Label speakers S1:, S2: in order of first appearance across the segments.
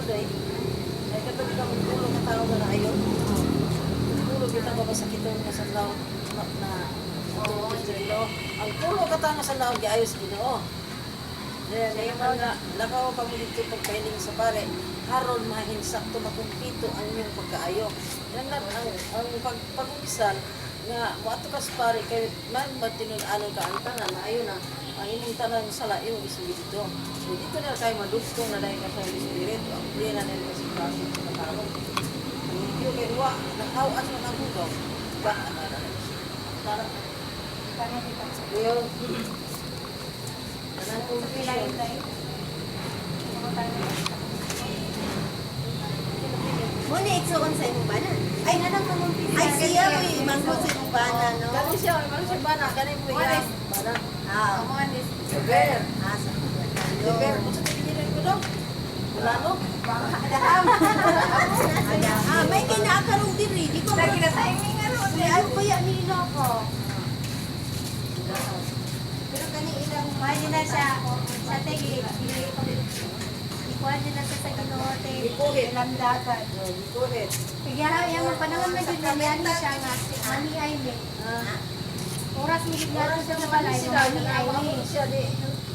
S1: Day. Ay katong ka tulo ka tao nga naayo. Tulo kita ba masakiton nga sa laot na na oo sa Ginoo. Ang tulo ka tao nga sa laot giayo sa Ginoo. Then ngayon nga lakaw pa mo dito pagkahiling sa pare aron mahinsakto, makumpleto ang inyong pagkaayo. Yan lang ang pag-umpisal nga moadto ka sa pare kay man matinud-anon ka ang tanan naayo na ang imong tanan sala imong isugid dito. So dito na kayo madugtong na dahil ka sa Holy Spirit. Ang clear na nila sa klase sa katawag. Ang video kay wa nakawas man ang hugaw. Ba na na. Tara. Ngayon, kanang confession.
S2: Mo ni igsuon sa imong bana.
S3: Ay, nanang pangumpisa.
S2: Ay siya mo imanggod sa imong bana, no?
S1: Kani siya, ano siya bana, kani mo iya. Bana.
S2: Ah,
S1: Sever.
S2: ah sa
S1: Sever, kung sa tingin ko daw. Wala no?
S2: Adaham. Ah, may kinaakarong diri. Di ko
S3: Lagi na timing ano.
S2: Ay, kuya nila ko. Pero kani ilang
S3: Mahal na siya. Sa tegi. Ikuha niya na siya sa Ginoo te.
S1: Ikuhit.
S3: Lamdagan.
S1: No, ikuhit.
S3: Kaya yung panahon na jud na yan siya nga mani ay ni.
S1: Ah.
S3: Oras mi gid nato sa balay
S1: Sila,
S3: mani ay ni.
S1: siya di.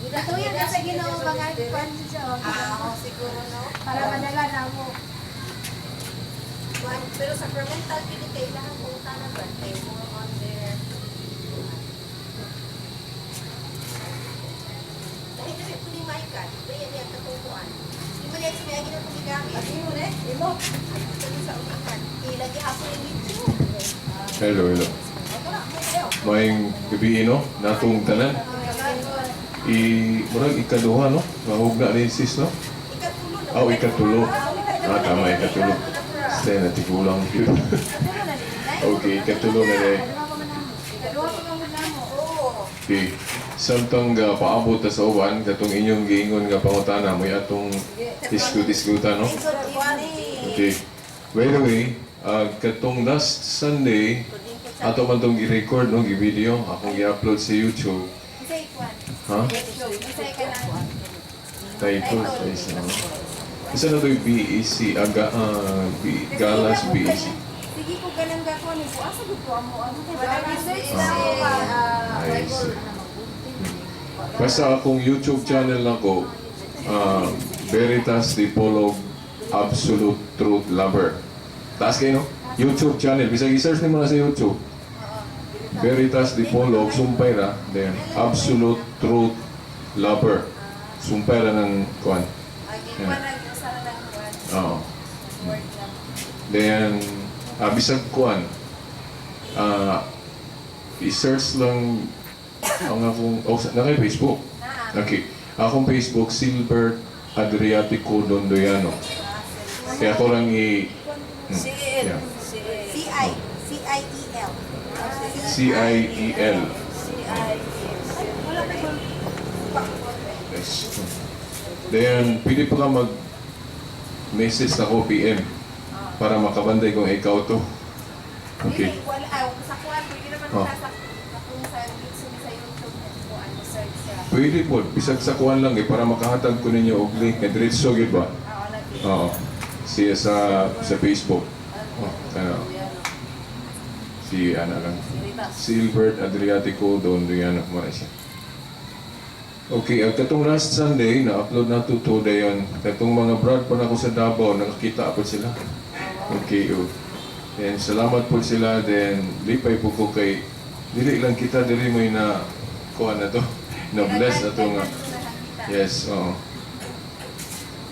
S3: Katuyan ka sa Ginoo mga kuan siya oh.
S2: Ah, siguro, no.
S3: Para madala na mo.
S2: Kuan, pero sacramental kini kay ilahang pangutana ba kay more on their. Dahil kasi po ni Michael, kaya niya katungkuan. Di mo niya sa may na gigamit.
S1: Imo ne, imo.
S2: Ito sa ulikan. Ilagi hapon yung YouTube.
S4: Hello, hello. Maayong gabii, no? Natong tanan. I murag ikaduha, no? Mahugna ni sis, no?
S2: Ikatulo na.
S4: Aw, ikatulo. Ah, tama, ikatulo. Stay na tigulang yun. Okay, ikatulo na rin.
S3: Duha pa man gud namo.
S2: Oo.
S4: Okay. Samtang paabot ta sa uban, katong inyong giingon nga pangutana, may atong diskut-diskuta, no?
S2: Good evening.
S4: Okay. By the way, katong last Sunday, ato man tong gi-record, no, gi-video, akong gi-upload sa YouTube.
S3: Isa ikuan.
S4: Ha?
S3: Isa ka na.
S4: Title, isa, no? Isa na to'y BEC, aga, B, Galas BEC.
S3: Sige ko ganang gako ni ko asa gud ko amo ano kay wala research na
S4: Ah.
S3: ako ba.
S4: I see. Basta akong YouTube channel lang ko, Veritas Dipolog Absolute Truth Lover. Taas kayo, no? YouTube channel. Bisag i-search nimo na sa YouTube. Veritas Dipolog, sumpay ra. Then, Absolute Truth Lover. Sumpay ra ng kuan.
S3: Ikuan lang yung sa lang kuan.
S4: Oo.
S3: Word lang.
S4: Then, bisag kuan, i-search lang ang akong, oh, na kay Facebook. Okay. Akong Facebook, Silbert Adriatico Dondoyano. Kaya ako lang i...
S1: C-L.
S4: Yeah.
S1: C-L.
S2: C-I. C-I-E-L.
S4: C-I-E-L.
S1: C-I-E-L.
S3: Wala pa gud.
S4: Yes. Then, pwede pa ka mag-message ako PM para makabanday kung ikaw to. Okay.
S3: Dili, wala aw sa kuan pwede naman
S4: Oh.
S3: ka sa kung sa YouTube sa YouTube na kuan search siya.
S4: Pwede po. Bisag sa kuan lang eh, para makahatag ko ninyo og link na diretso gyud ba?
S3: Oo, lagi.
S4: Oo. Siya sa Facebook. Oh, ano, si ano lang. Silbert Adriatico Dondoyano mo siya. Okay, ang katong last Sunday, na-upload na to dayon. Katong mga brad pa na ako sa Davao, nakakita po sila. Okay, oh. Then, salamat po sila. Then, lipay po ko kay, dili lang kita, dili mo na, kuha na to, na-bless na to nga. Yes, oo.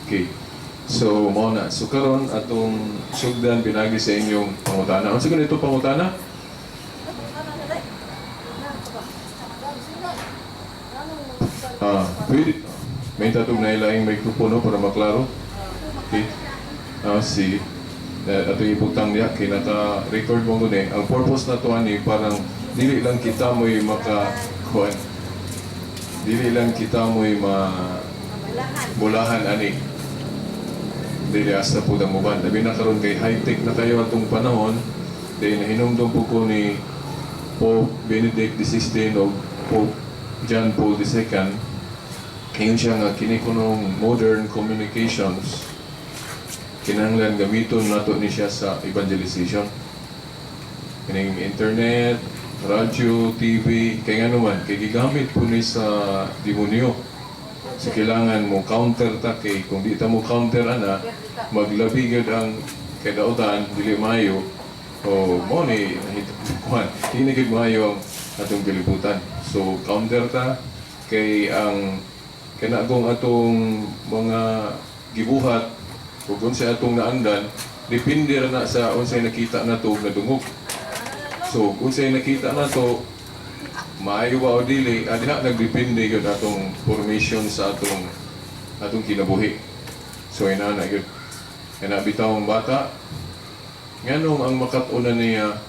S4: Okay. So, mao na. So, karon atong sugdan pinagi sa inyong pangutana. Unsa ganito pangutana? Ah, pwede. May tatog na ilaing mikropono para maklaro. Okay. Ah, si ato ibutang niya kay naka-record mo gud eh. Ang purpose na to ani parang dili lang kita mo'y maka kuan. Dili lang kita mo'y ma bulahan ani. Dili hasta po ang uban. Labi na karon kay high-tech na kayo atong panahon. Dahil nahinumdum po ko ni Pope Benedict XVI o Pope John Paul II. Ngayon siya nga kini kunong modern communications Kinahanglan gamiton nato ni siya sa evangelization. Kining internet, radyo, TV, kay nga naman, kay gigamit po ni sa demonyo. So kailangan mo counter ta, kay kung di ta mo counter ana, maglabi gyud ang kadautan, dili maayo o mo ni kuan, di na gyud maayo ang atong kalibutan. So counter ta, kay ang kanagong atong mga gibuhat ug unsa atong naandan, depende ra na sa unsay nakita nato ug nadungog. So unsay nakita nato, maayo ba o dili, adiha nagdepende gyud atong formation sa atong kinabuhi. So inana gyud. Kana bitaw ang bata, nganong ang makat-unan niya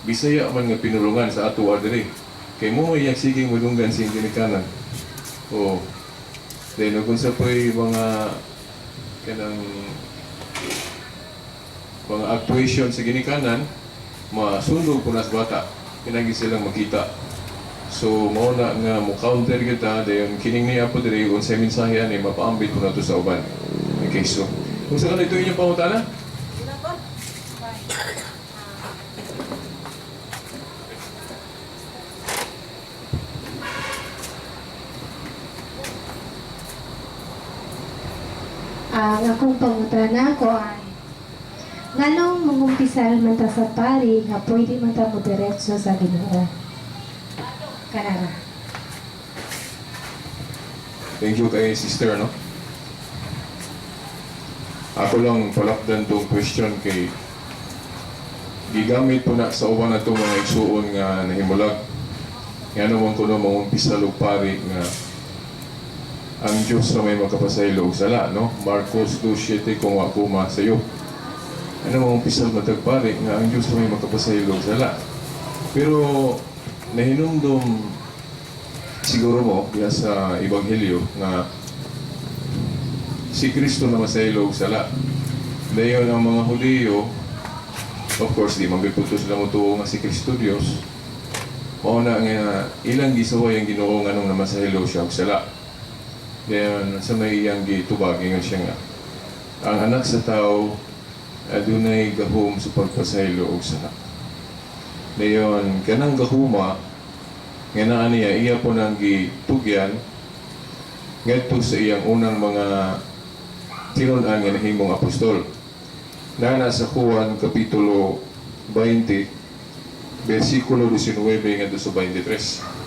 S4: Bisaya man nga pinulungan sa ato diri. Kay mo may sige mudunggan sa ginikanan. O then kung sa po'y mga kanang mga actuation sa ginikanan, masundog po na sa bata. Kinagi silang makita. So mao na nga mo counter kita, dayon kining niya po diri unsay mensahe ani mapaambit po nato sa uban. Okay, so unsa ka dito inyong pangutana?
S5: Ang akong pangutana ko ay, nganong mangumpisal man ta sa pari nga pwede man ta mo diretso sa Ginoo? Kanara.
S4: Thank you kay sister, no? Ako lang palakdan tong question kay gigamit po na sa uban na itong mga igsuon nga nahimulag. Nga naman kuno mangumpisa og pari nga ang Diyos na may magkapasaylo og sala, no? Marcos 2:7, kung ako masayo. Ano, mangumpisa matag pari nga ang Diyos na may magkapasaylo og sala. Pero nahinumdum siguro mo diya sa Ebanghelyo nga si Kristo na masaylo og sala. Dayon ang mga Hudiyo, of course, di man gyud puto sila motuo nga si Kristo Dios. Mao na nga ilang gisuway ang Ginoo nganong namasahilo siya og sala. Dayon sa may iyang gitubag, ingon siya nga ang anak sa tao adunay gahom sa pagpasaylo og sala. Dayon kanang gahuma nga naa niya, iya po nang gitugyan ngadto sa iyang unang mga tinun-an nga nahimong apostol. Nana sa Juan Kapitulo 20, versikulo 19 ngadto sa 23.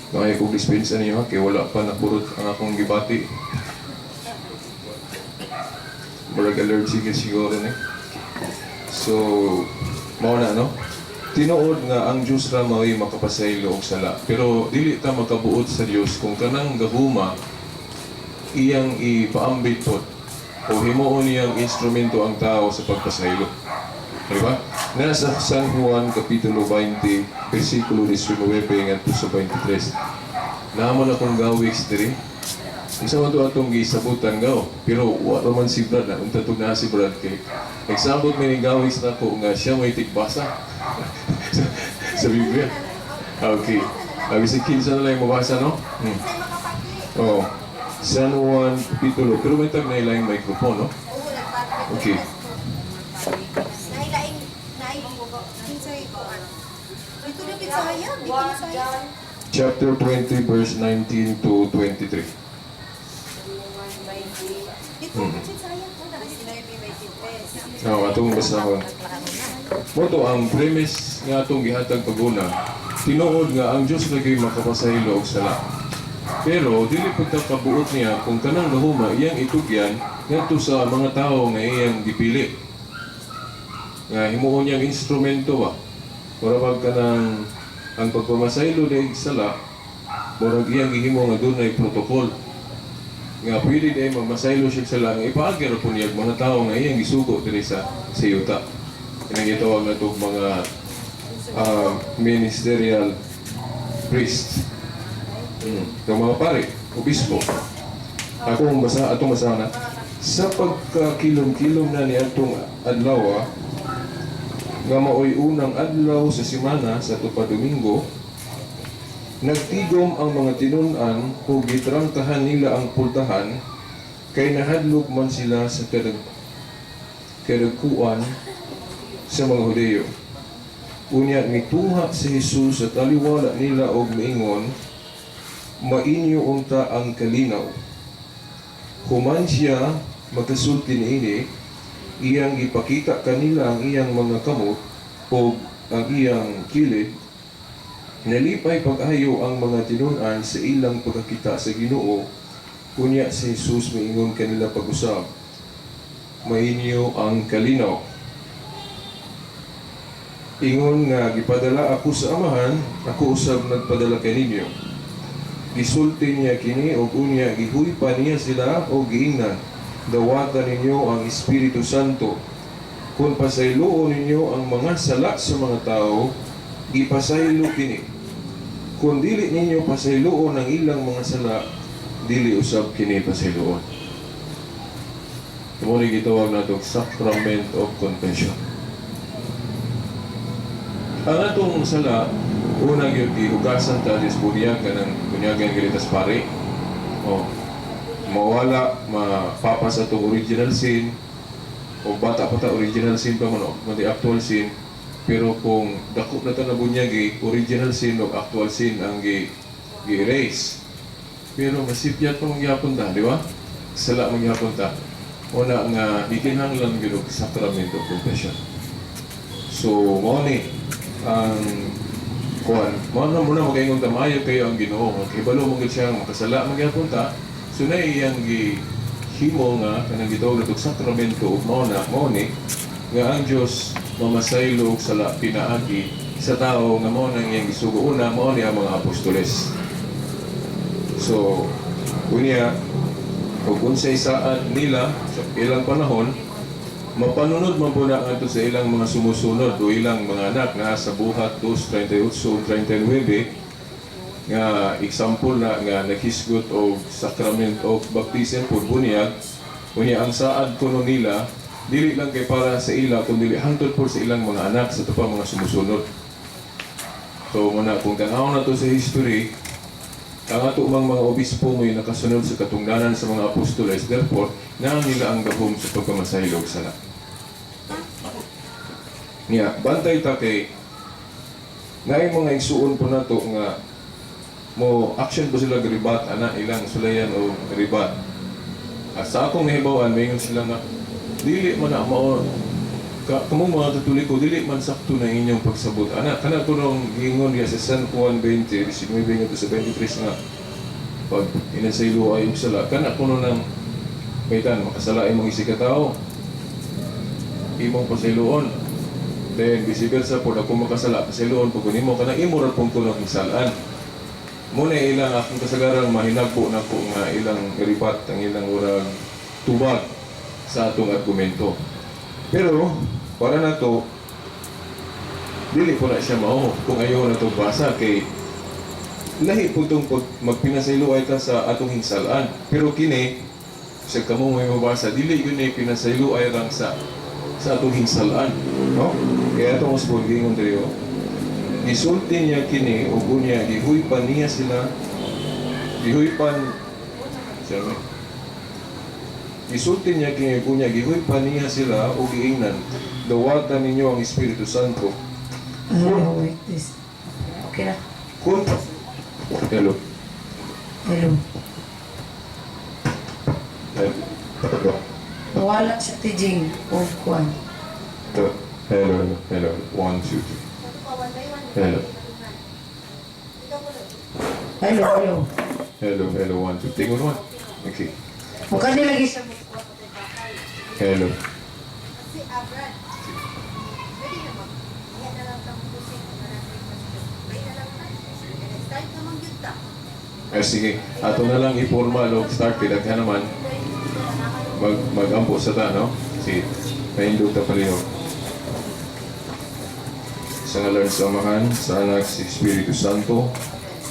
S4: Kaya kong dispensa niyo ha, kay wala pa nakurot ang akong gibati. Murag allergy ka siguro ni. So, mao na, no? Tinuod nga ang Diyos ra mao'y makapasaylo og sala. Pero dili ta makabuot sa Dios kung kanang gahuma iyang ipaambit pod o himuon niyang instrumento ang tao sa pagpasaylo. Di ba? Nasa San Juan Kapitulo 20, versikulo 19 ngadto sa 23. Naamon akong gawiks diri. Unsa man to atong gisabutan gaw, pero wa ra man si Brad na unta tug naa si Brad kay nagsabot mi ning gawiks nako nga siya may tigbasa sa Biblia. Okay. Abi si kinsa na lang yung mabasa, no?
S2: Say makapaki.
S4: Oh. San Juan Kapitulo. Pero may tag na ilang microphone, no?
S2: Oo, nagpatay.
S4: Okay.
S2: Nahilaing, nahi, kinsay kuan. Dito na Bisaya, dito na Bisaya.
S4: Chapter 20, verse 19 to 23.
S2: Dito na Bisaya.
S4: Oh, atong basahon. Mo to ang premise nga atong gihatag paguna. Tinuod nga ang Dios lagi makapasaylo og sala. Pero dili pud ta kabuot niya kung kanang gahuma iyang itugyan ngadto sa mga tawo nga iyang gipili. Nga himuon niyang instrumento ba. Mura bag kanang ang pagpamasaylo ni sala, murag iyang gihimo nga dunay protocol nga pwede day magmasaylo siya sa sala nga ipaagi ra po niya ang mga tao nga iyang gisugo diri sa yuta. Kanang gitawag na itong mga ministerial priest. Ng mga pare, obispo. Ako ang basa, atong basa na. Sa pagkakilom-kilom na ni atong adlaw, nga maoy unang adlaw sa semana sa tupa Domingo, nagtigom ang mga tinun-an ug gitrangkahan nila ang pultahan Kay nahadlok man sila sa kadagkuan sa mga Hudeyo. Unya mituha si Jesus sa taliwala nila og miingon, "Mainyo unta ang kalinaw." Human siya makasulti niini, iyang gipakita kanila ang iyang mga kamot ug ang iyang kilid. Nalipay pag-ayo ang mga tinun-an sa ilang pagkakita sa Ginoo. Unya si Jesus miingon kanila pag-usab, "Mainyo ang kalinaw. Ingon nga gipadala ako sa Amahan, ako usab nagpadala kaninyo." Gisulti niya kini ug unya gihuypa niya sila og giingnan, "Dawata ninyo ang Espiritu Santo. Kung pasayloon ninyo ang mga sala sa mga tao, gipasaylo kini. Kung dili ninyo pasayloon ang ilang mga sala, dili usab kini pasayloon." Mao ni gitawag nato sacrament of confession. Ang atong sala, una gyud gihugasan ta sa bunyag, kanang bunyagan gyud tas pare. Oh. Mawala, mapapas atong original sin o bata pa ta, original sin pa man o kundi actual sin. Pero kung dako na ta na bunyagi, original sin o actual sin ang gi gi-erase. Pero masipyat pa mangyapon ta, di ba? Sala mangyapon ta. Una nga gikinahanglan gyud og sacrament of confession. So mao ni ang kuan, mao na muna magaingon ta, maayo kayo ang Ginoo nga kahibalo mo gyud siya nga makasala magyapon ta. So na iyang gi himo nga kanang gitawag natog sakramento ug mao na mao ni nga ang Dios mamasaylo og sala pinaagi sa tao nga mao nang iyang gisugo. Una, mao ni ang mga apostoles. So unya ug unsay saad nila sa ilang panahon, mapanunod man po na ngadto sa ilang mga sumusunod o ilang mga anak na sa Buhat 2:38 39 nga example na nga naghisgot og sacrament of baptism po, bunyag. Unya ang saad kuno nila, dili lang kay para sa ila kundi hangtod po sa ilang mga anak, sa pa mga sumusunod. So muna kung tan-aw na to sa history, ang ato mang mga obispo mo'y nakasunod sa katungdanan sa mga apostoles. Therefore, naa nila ang gahom sa pagpamasaylo og sala. Niya, bantay ta kay naay mga igsuon po nato nga mo action po sila ribat ana ilang sulayan o ribat. At sa akong nahibawan, mayngon sila nga dili man na mao ka kamong mga Katoliko, dili man sakto na inyong pagsabot ana kana kunong giingon niya sa San Juan 20, 19 ngadto sa 23 nga pag inasaylo ay og sala kana kuno nang kaitan makasala imong isig ka tawo, imong pasayloon. Then vice versa po, ako makasala, pasayloon pag nimo kana imo ra pong kuno salaan mo na ilang akong kasagarang mahinagpo nako nga ilang ribat ang ilang urag tubag sa atong argumento. Pero para nato, dili po na siya mao kung ayaw na itong basa kay lahi po itong pag magpinasaylo ay ta sa atong hinsalaan. Pero kini sa kamo may mabasa, dili yun ay pinasaylo ay rang sa atong hinsalaan, no? Kaya atong usbon, giingon diri oh. Gisulti niya kini ug unya gihuypan niya sila, gihuypan siya. Gisulti niya kini ug unya gihuypan niya sila ug giingnan, "Dawatan ninyo ang Espiritu Santo."
S1: Ah, wait this. Okay na.
S4: Kung hello.
S1: Hello.
S4: Hello.
S1: Nawala siya tijing o kuan.
S4: Hello, hello, hello. One, two, three. Hello.
S1: Hello, hello.
S4: Hello, hello, one, two. Tingon one. Okay.
S1: Mukha nila lagi siya.
S4: Hello.
S2: Kasi Brad, pwede na mag, iya na lang tang pusing kung na question. Pwede na lang tayo. Start naman yun ta.
S4: Eh, sige, ato na lang i-formal og start kay daghan naman magampo sa ta, no? Sige, mahindog ta palihog. Sa ngalan sa Amahan, sa Anak, sa Espiritu Santo.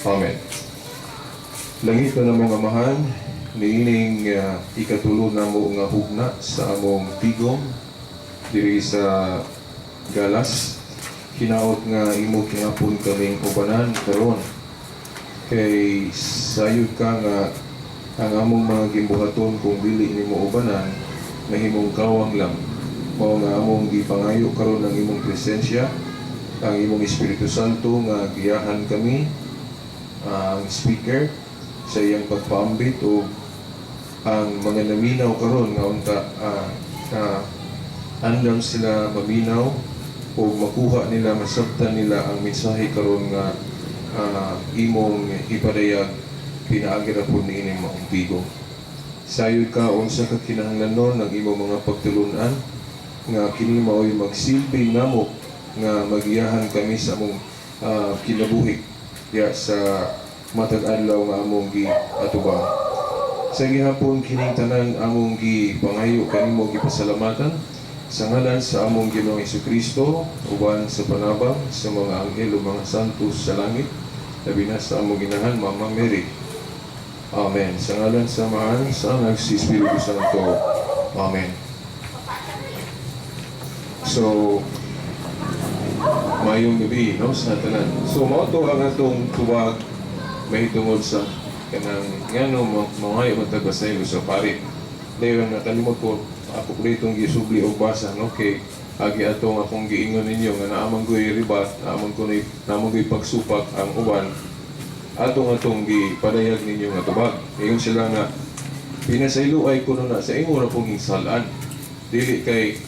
S4: Amen. Langit na namong Amahan, niining ikatulo namo nga hugna sa among tigom diri sa Galas. Hinaot nga imo gihapon kaming ubanan karon kay sayod ka nga Ang among mga gimbuhaton kung dili nimo ubanan, mahimong kawang lang. Mao nga among gipangayo karon ang imong presensya, ang imong Espiritu Santo nga giyahan kami, ang speaker sa iyang pagpaambit o ang mga naminaw karon nga unta andam sila maminaw o makuha nila, masabtan nila ang mensahe karon nga imong ipadayag pinaagi ra pud niining maong tigom. Sayod ka unsa ka kinahanglanon ng imong mga pagtulunan nga kini mao'y magsilbi namo nga magiyahan kami sa among kinabuhi ya sa matag adlaw nga among giatubang. Sa gihapon, kining tanan among gipangayo kanimo, gipasalamatan sa ngalan sa among Ginoong Kristo, uban sa panabang sa mga anghel ug mga santos sa langit, labi na sa among ginahan Mama Mary. Amen. Sa ngalan sa Amahan, sa Anak, sa Espiritu Santo. Amen. So, mayong gabi, no, sa tanan. So, mao to ang atong tubag mahitungod sa kanang ngano mangayo man tag pasaylo sa pari. Dayon nakalimot ko ako po ditong gisubli og basa, no, kay agi atong akong giingon ninyo nga naa man ko'y ribat, naa man ko'y pagsupak ang uban atong gipadayag ninyo nga tubag. Ingon sila nga pinasaylo ay kuno na sa imo ra pong hinsalan. Dili kay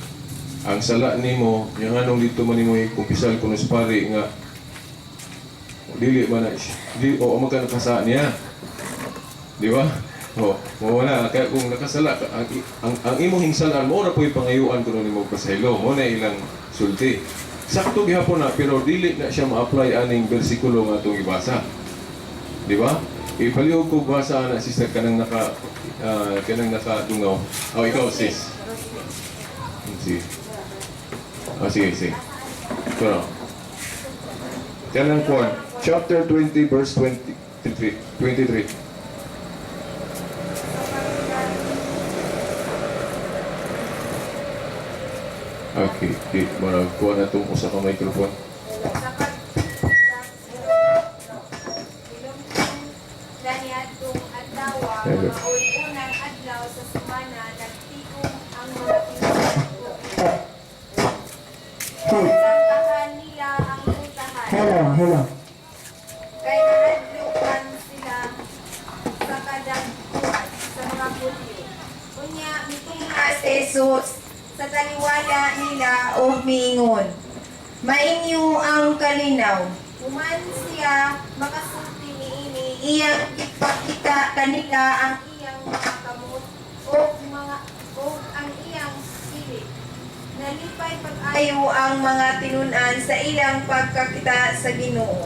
S4: ang sala nimo nya nganong dito man nimo ikumpisal kuno sa pari nga dili man na siya. Di o man ka nakasala niya. Di ba? O, mo na kaya kung nakasala ka, ang imong hingsalan mo ra po'y pangayuan kuno nimo pasaylo. Mo na ilang sulti. Sakto gihapon na, pero dili na siya ma-apply aning bersikulo nga atong ibasa. Di ba? Ipalihog ko basa na, sister, kanang nakadungaw. Oh, ikaw, sis. Sige. Oh, sige, sige. Ito. Kanang kuan, chapter 20 verse 23. 23. Okay, di marag kuha na itong usa ka microphone.
S2: Kaniadtong adlaw,
S4: Hello.
S2: maoy unang adlaw sa semana, nagtigom ang mga tinuod. Sangkahan nila ang putahan.
S1: Hello, hello.
S2: Kay nahadlukan sila sa kadagkuhan sa mga Hudyo. Unya mitunga si Jesus sa taliwala nila og miingon, "Mainyo ang kalinaw." Human siya makasulti niini, iyang gipakita kanila ang iyang mga kamot ug ang iyang kilid. Nalipay pag-ayo ang mga tinun-an sa ilang pagkakita sa Ginoo.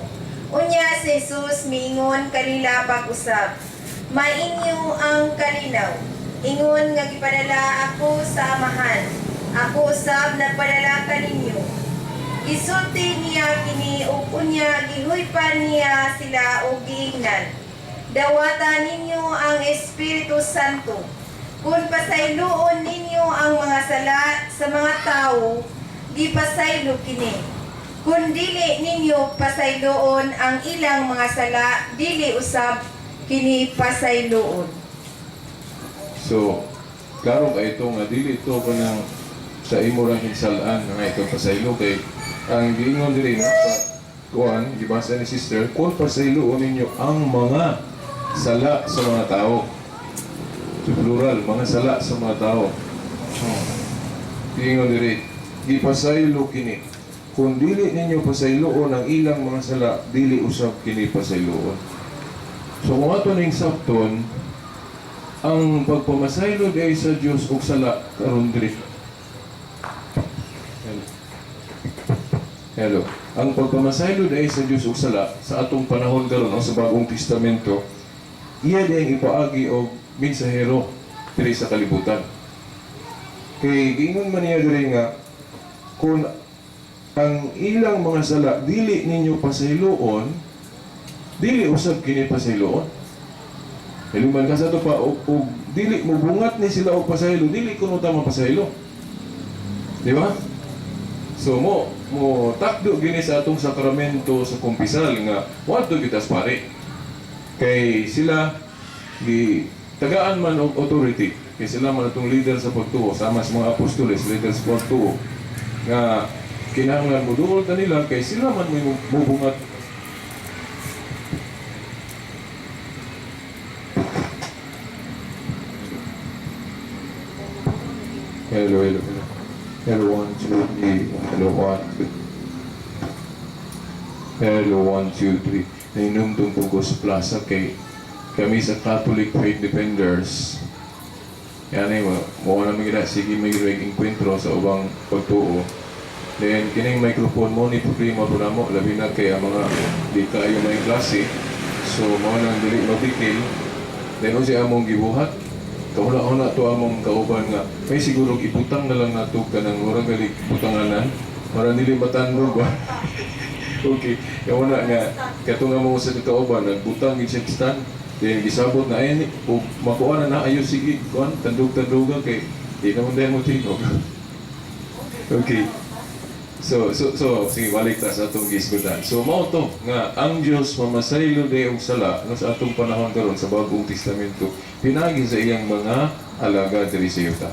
S2: Unya si Jesus miingon kanila pag-usab, "Mainyo ang kalinaw. Ingon nga gipadala ako sa Amahan, ako usab nagpadala kaninyo." Gisulti niya kini ug unya gihuypan niya sila og giingnan, "Dawata ninyo ang Espiritu Santo. Kung pasayloon ninyo ang mga sala sa mga tawo, gipasaylo kini. Kung dili ninyo pasayloon ang ilang mga sala, dili usab kini pasayloon."
S4: So, klaro kay ito nga dili ito kanang sa imo rang hinsalaan nga ikaw pasaylo, kay ang giingon diri, no, sa kuan gibasa ni sister, kung pasayloon ninyo ang mga sala sa mga tao. So, plural, mga sala sa mga tao. Giingon diri, gipasaylo kini. Kung dili ninyo pasayloon ang ilang mga sala, dili usab kini pasayloon. So kung ato ning sabton, ang pagpamasaylo di ay sa Dios og sala karon diri. Hello. Hello. Ang pagpamasaylo di ay sa Dios og sala sa atong panahon karon, o sa Bagong Testamento, iya di ang ipaagi og mensahero diri sa kalibutan. Kay giingon man niya diri nga kung ang ilang mga sala dili ninyo pasayloon, dili usab kini pasayloon. Hiluman ka sa to pa og dili mo bungat ni sila og pasaylo, dili kuno ta mapasaylo. Di ba? So mo takdo gini sa atong sakramento sa kumpisal nga wadto kita sa pare. Kay sila gi Tagaan man og authority kay sila man atong leader sa pagtuo, sama sa mga apostoles, leader sa pagtuo nga kinahanglan mo duol kanila kay sila man mo mubungat. Hello, hello, hello. Hello, one, two, three. Hello, one, two. Hello, one, two, three. Nahinumdum ko sa plaza kay kami sa Catholic Faith Defenders. Yan ay, mo na mga sige may enkwentro sa ubang pagtuo. Then, kining microphone mo ni problema po namo, labi na kay ang mga di kaayo may klase. So, mao nang dili mabikil. Then, unsa among gibuhat? Kauna-una to among kauban nga, may siguro ibutang na lang nato kanang murag gali butanganan para dili matandog ba. Okay, kauna nga kato nga mo sa kauban nagbutang gid siya stand. Then gisabot na ay ug makuha na na ayo, sige kuan tandog-tandoga kay di naman dahil mo tingog. Okay. So, sige, balik ta sa atong gisgutan. So, mao to nga, ang Diyos mamasaylo de og sala no, sa atong panahon karon sa Bagong Testamento, pinagi sa iyang mga alagad diri sa yuta.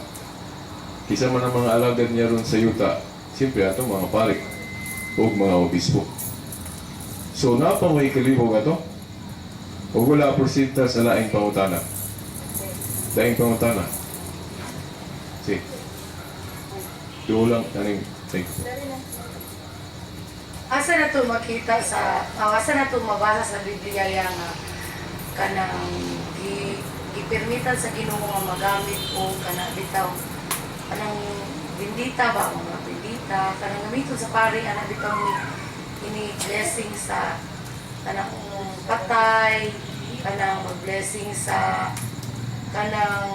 S4: Kinsa man ang mga alagad niya ron sa yuta? Siyempre, atong mga pari ug mga obispo. So, naa pa may kalibog ato? O wala, proceed ta sa laing pangutana? Laing pangutana. Sige. Duo lang, kaning, thank you.
S6: Asa na to makita sa, asa na to mabasa sa Biblia ya nga kanang gipermitan sa Ginoo nga magamit o kana bitaw kanang bendita ba, mga bendita kanang gamiton sa pari ana bitaw ni ini blessing sa kanang patay, kanang mag-blessing sa kanang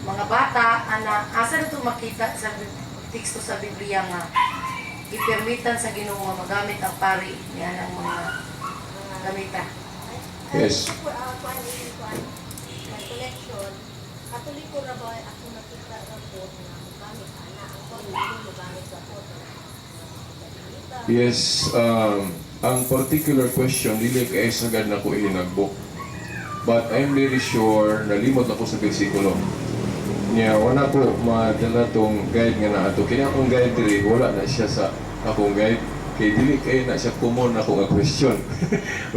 S6: mga bata ana? Asa na to makita sa teksto sa Biblia nga gipermitan sa Ginoo nga magamit ang pari niya ng mga gamita?
S4: Yes.
S3: Kuan kuan may collection. Katoliko ra ba ako nakita ra po nga mogamit ana ang kuan, hindi mogamit sa po?
S4: Yes, ang particular question, dili kay sagad na ko ihinagbok. But I'm very sure, nalimot ako sa bersikulo. Niya, wala ko madala tong guide nga naa to. Kaya akong guide diri, wala na siya sa akong guide. Kay dili kay na siya common ako nga question.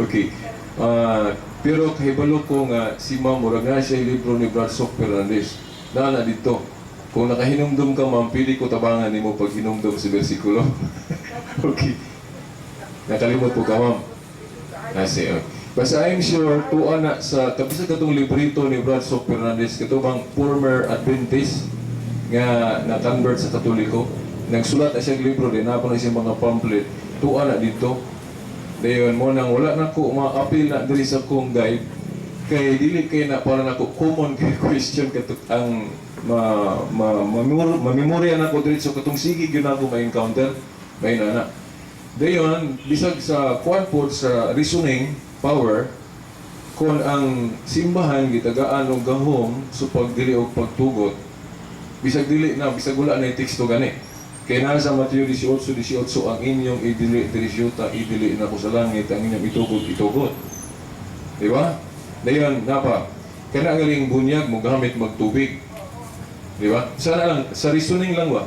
S4: Okay. Ah, pero kahibalo ko nga si Ma'am murag na siya yung libro ni Brad Sok Fernandez. Naa na dito. Kung nakahinumdum ka, ma'am, pili ko tabangan nimo pag hinumdum sa bersikulo. Okay. Nakalimot po ka, ma'am. Nasi, oh. Basta I'm sure, tuwa na sa, tapos sa katong librito ni Brad Sok Fernandez, kato bang former Adventist nga na-convert sa Katoliko, nagsulat na siya libro din, naa pa na siyang mga pamphlet, tuwa na dito. Dayon mo nang wala na ko ma-appeal na diri sa kong guide, kay dili kay na para nako common kay question kato ang ma ma mamemorya na ko diretso katong sige gyud na ako ma-encounter may nana. Dayon bisag sa kwan pod sa reasoning power, kung ang simbahan gitagaan og gahom sa pagdili og pagtugot, bisag dili na, bisag wala na yung teksto gani. Kay naa sa Mateo 18:18, "Ang inyong idili diri sa yuta, idili na ko sa langit, ang inyong itugot, itugot." Di ba? Dayon napa kana galing bunyag mo gamit magtubig. Di ba? Sana lang sa reasoning lang ba.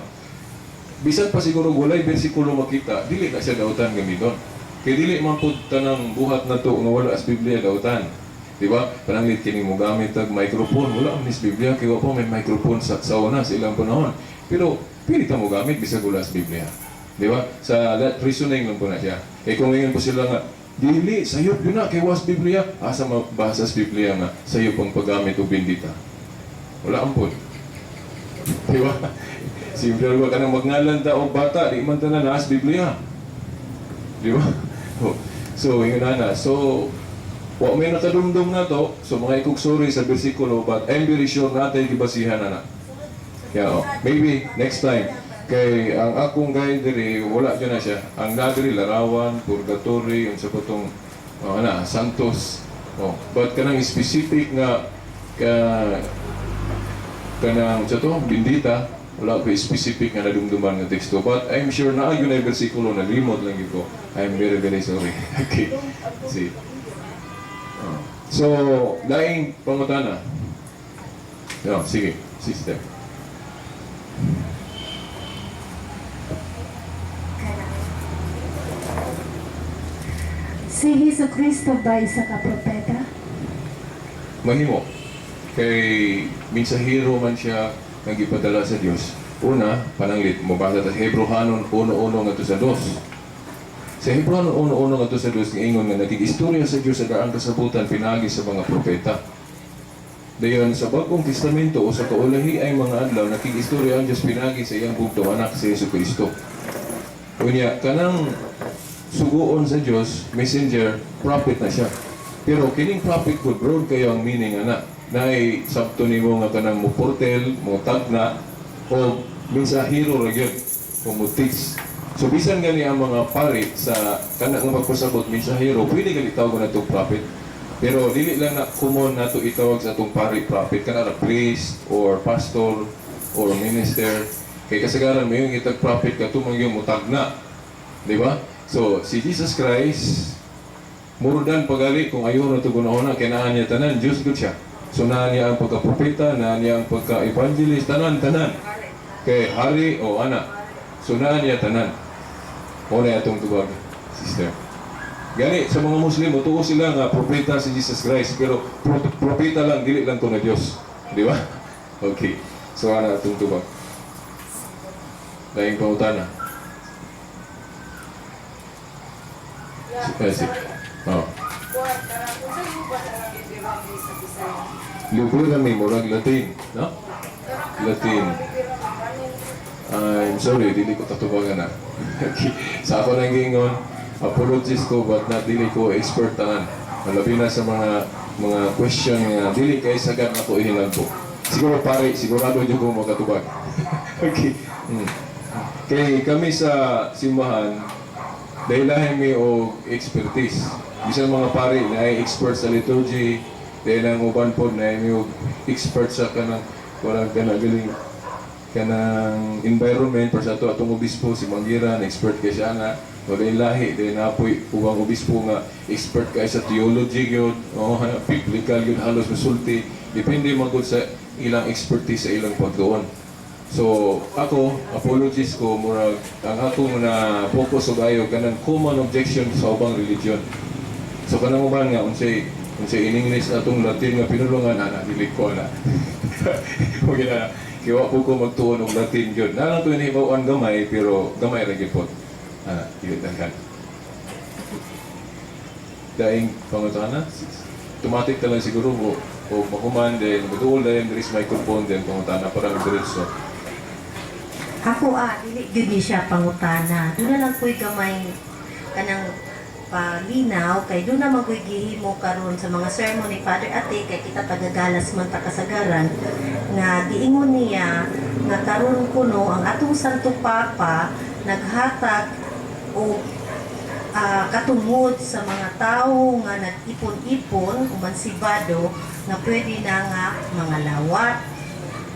S4: Bisan pa siguro walay bersikulo makita, dili na siya dautan gamiton. Kay dili man pud tanang buhat na to nga wala sa Biblia dautan. Di ba? Pananglit kini mo gamit og microphone, wala man sa Biblia kay wa pa may microphone sa una sa ilang panahon. Pero pili ta mo gamit bisag wala sa Biblia. Di ba? Sa that reasoning lang po na siya. Kay kung ngayon po sila nga dili sayop yun na kay was Biblia, asa mabasa sa Biblia nga sayop ang paggamit og bendita? Wala ang pod. Di ba? Simple ba kanang magngalan ta og bata, di man tanan naa sa Biblia. Di ba? Oh. So, ingon na. So, wa may nakadumdum na to. So, mga ikog sorry sa bersikulo, but I'm very sure natin gibasihan na na. Yeah, oh. Maybe next time. Kay ang akong guide diri, wala dyan na siya. Ang nadiri larawan, purgatory, unsa pa tong oh, ana, Santos. Oh, but kanang specific nga ka kanang sa to bendita, wala ko specific nga nadumduman nga teksto, but I'm sure naa gyud na bersikulo, nalimot lang gyud ko. I'm very very sorry. Okay, see. Oh. So laing pangutana. No, sige, sister.
S5: Si Hesus Kristo ba isa ka propeta?
S4: Mahimo. Kay mensahero man siya nga gipadala sa Dios. Una, pananglit, mobasa ta sa Hebreohanon 1:1 ngadto sa 2. Sa Hebreohanon 1:1 ngadto sa 2 ingon nga nakig-istorya sa Dios sa daang kasabutan pinaagi sa mga propeta. Dayon sa Bagong Testamento o sa kaulahi ay mga adlaw, nakig-istorya ang Dios pinaagi sa iyang bugtong anak, si Hesus Kristo. Unya, kanang suguon sa Dios, messenger, prophet na siya. Pero kining prophet ko, broad kayo ang meaning ana. Naay sabto nimo nga kanang mo portel, mo tagna, o mensahero ra gyud, o mo teach. So bisan gani ang mga pari sa kanang nga magpasabot mensahero, pwede gani tawag na itong prophet. Pero dili lang na common nato itawag sa atong pari prophet, kana ra priest or pastor or minister. Kay kasagaran mo yung itag prophet katumang yung mutagna. Di ba? So, si Jesus Christ, murdan pagali kung ayaw na ito gunahona, kay naa niya tanan, Diyos gud siya. So, naa niya ang pagka-propeta, naa niya ang pagka-evangelist, tanan, tanan. Kay hari o ana. So, naa niya tanan. O na atong tubag, sister. Gani, sa mga Muslim, tuo sila nga propeta si Jesus Christ, pero propeta lang, dili lang to na Diyos. Di ba? Okay. So, ana atong tubag. Laing pangutana. Oh. Libre kami, murag Latin, no? Latin. I'm sorry, dili ko tatubagan na. Okay. Sa ako nang giingon, apologies ko but not dili ko expert tanan. Labi na sa mga question nga dili kay sagad nako ihinagbo. Siguro pare, sigurado jud ko makatubag. Okay. Kay kami sa simbahan, dahil lahi mi og expertise. Bisan mga pare na ay expert sa liturgy, dahil ang uban pod na ay og expert sa kanang walang kanang galing kanang environment. Para sa ato, atong obispo si Manggiran, expert kay siya nga wala lahi dahil napoy ubang obispo nga expert kay sa theology gyud o biblical gyud, halos musulti, depende man gud sa ilang expertise sa ilang pagtuon. So ako, apologies ko, murag ang akong na focus og ayo kanang common objection sa ubang religion. So kanang uban nga unsay unsay in English atong Latin nga pinulungan ana, dili ko ana. Okay na. Kay wa po ko magtuon og Latin gyud. Na lang ko nahibaw-an gamay, pero gamay ra gyud po. Ana, dili daghan. Daing pangutana? Automatic na lang siguro mo o mahuman din, muduol din, there is microphone din, pangutana para magdiretso.
S3: Ako ah, dili gyud ni siya pangutana. Doon na lang ko'y gamay kanang palinaw kay doon na magoy gihimo karon sa mga sermon ni Father Ate, kay kita tagagalas man ta kasagaran nga giingon niya nga karon kuno ang atong Santo Papa naghatag og katungod sa mga tawo nga nag-ipon-ipon umansibado nga pwede na nga mga lawat.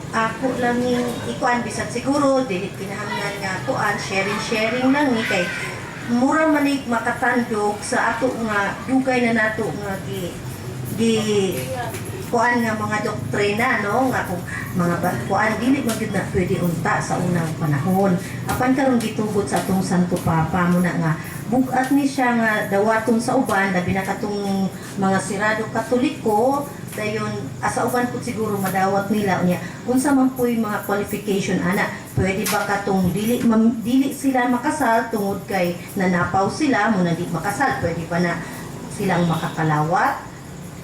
S3: Ako lang yung ikuan, bisan siguro dili kinahanglan nga kuan, sharing sharing lang ni, kay mura manig makatandog sa ato nga dugay na nato nga gi gi kuan nga mga doktrina, no, nga kung mga kuan dili man gyud na pwede unta sa unang panahon, apan karon gitugot sa atong Santo Papa mo na nga bugat ni siya nga dawaton sa uban, labi na katong mga sirado Katoliko. Dayon asa uban pud siguro madawat nila. Unya unsa man puy mga qualification ana? Pwede ba katong dili dili sila makasal tungod kay nanapaw sila mo na di makasal, pwede ba na silang makakalawat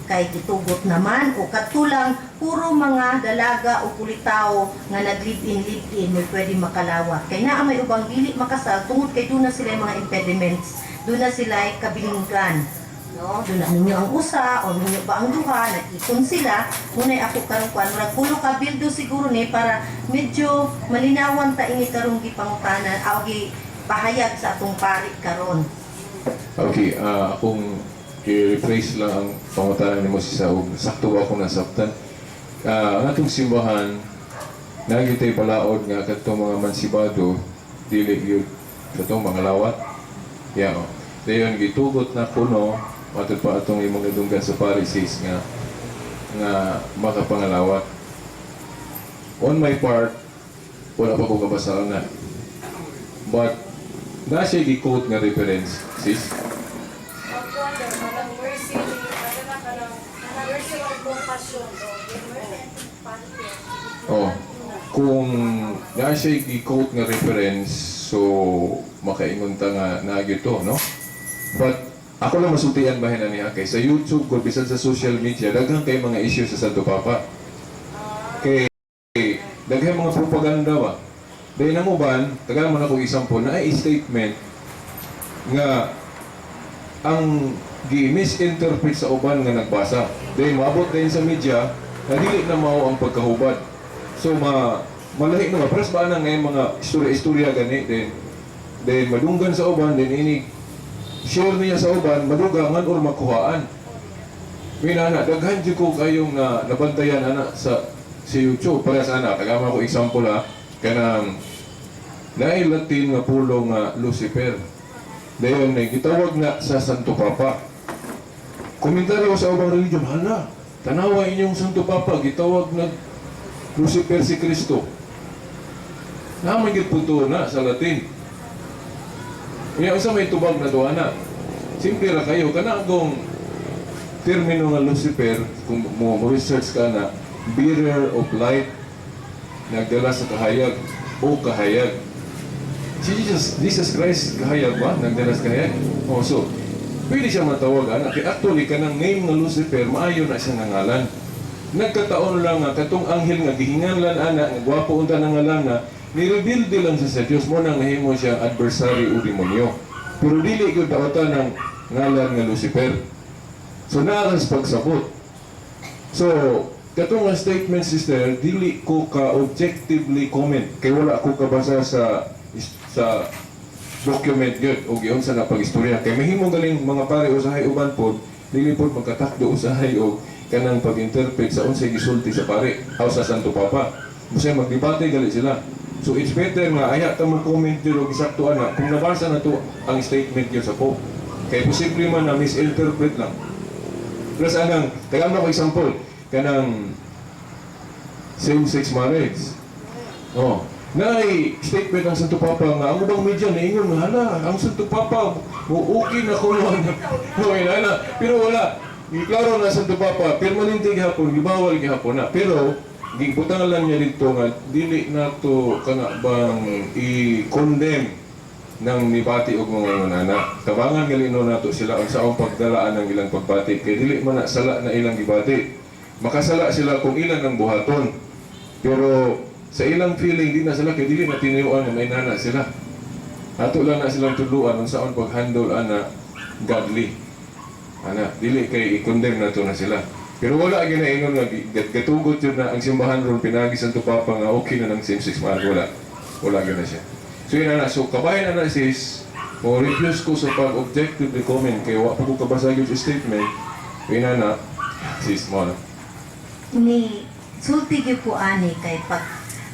S3: kay gitugot naman, o katulang puro mga dalaga o pulitaw nga nag live-in live-in may pwede makalawat, kay naa may ubang dili makasal tungod kay doon na sila mga impediments, doon na sila kabilinggan, no? Doon na ninyo ang usa o ninyo ba ang duha, nag-ipon sila. Munay ako karon kuan, murag kulo ka bildo siguro ni para medyo malinawan ta ini karong gipangutana aw gi pahayag sa atong pari karon.
S4: Okay, akong i-rephrase lang ang pangutana nimo si Saug. Sakto ba akong nasabtan? Ang atong simbahan, nagitay balaod nga katong mga mansibado, dili gyud katong mga lawat. Yeah, oh. Dayon gitugot na kuno matud pa atong imong nadunggan sa parisis nga nga makapangalawat. On my part, wala pa ko kabasa na. But, na siya gi-quote nga reference, sis.
S7: Ang kuwan daw, kanang mercy, ano na kanang mercy or compassion.
S4: Oh, kung na siya gi-quote nga reference, so makaingon ta nga naa gyud to, no? But ako lang masultian ba na niya kay sa YouTube ko bisan sa social media daghan kay mga issue sa Santo Papa. Kay daghan mga propaganda ba. Dahil ang uban, tagal mo na kong example na ay statement nga ang gi-misinterpret sa uban nga nagbasa. Dahil maabot din sa media na dili na mao ang pagkahubad. So malahi na ba? Pares ba na ngayon mga istorya-istorya gani then then madunggan sa uban then ini share niya sa uban madugangan or makuhaan. May nana, daghan jud ko kayong na nabantayan ana sa YouTube. Para sa ana, tagama ko example ha, kanang naay Latin nga pulong nga Lucifer. Dayon ay gitawag na sa Santo Papa. Komentaryo sa ubang religion, hala, tanawa inyong Santo Papa, gitawag na Lucifer si Kristo. Naman gyud punto na sa Latin. Unya unsa may tubag na duha na? Simple ra kayo kana akong termino nga Lucifer kung mo research ka na, bearer of light, nagdala sa kahayag o kahayag. Si Jesus Christ kahayag ba? Nagdala sa kahayag? Oh, so, pwede siya matawag ana. Kaya actually, kanang name nga Lucifer, maayo na siya nga ngalan. Nagkataon lang nga, katong anghel nga gihinganlan ana, nga gwapo unta na ngalan na, nirebuild lang siya sa Diyos mo nang nahimo siya adversary o demonyo. Pero dili gyud daotan ng ngalan nga Lucifer. So naaras pagsabot. So, katong nga statement, sister, dili ko ka objectively comment kay wala ko kabasa sa document gyud o giunsa na pag-istorya kay mahimo galing mga pare usahay uban pod dili pod magkatakdo usahay og kanang pag-interpret sa unsay gisulti sa pare o sa Santo Papa. Usahay magdebate gali sila. So it's better nga aya ta mag-comment gyud og isakto ana kung nabasa na to ang statement gyud sa Pope. Kay posible man na misinterpret lang. Plus anang, tagaan ko example, kanang same-sex marriage. Oh, naay statement ang Santo Papa nga ang ubang media naingon nga hala, ang Santo Papa mo okay na kuno no na. Pero wala. Giklaro na Santo Papa, permanente gihapon, gibawal gihapon na. Pero gibutangan lang niya dito nga dili na to kana bang i-condemn ng mibati og mga nana. Tabangan galino nato sila unsaong pagdalaan ng ilang pagbati kay dili man na sala na ilang gibati. Makasala sila kung ilan ang buhaton. Pero sa ilang feeling di na sila kay dili na tinuyuan nga may nana sila. Ato lang na silang tudluan unsaon pag-handle ana godly. Ana, dili kay i-condemn na to na sila. Pero wala gyud na ingon nga gatugot yun na ang simbahan ron pinagi Santo Papa nga okay na ng same-sex marriage, wala. Wala gyud na siya. So yun ana, so kabahin ana sis, mo refuse ko sa pag-objectively comment kay wa pa ko kabasa gyud sa statement. Yun ana, sis mo na.
S3: Ni sulti gyud ko ani kay pag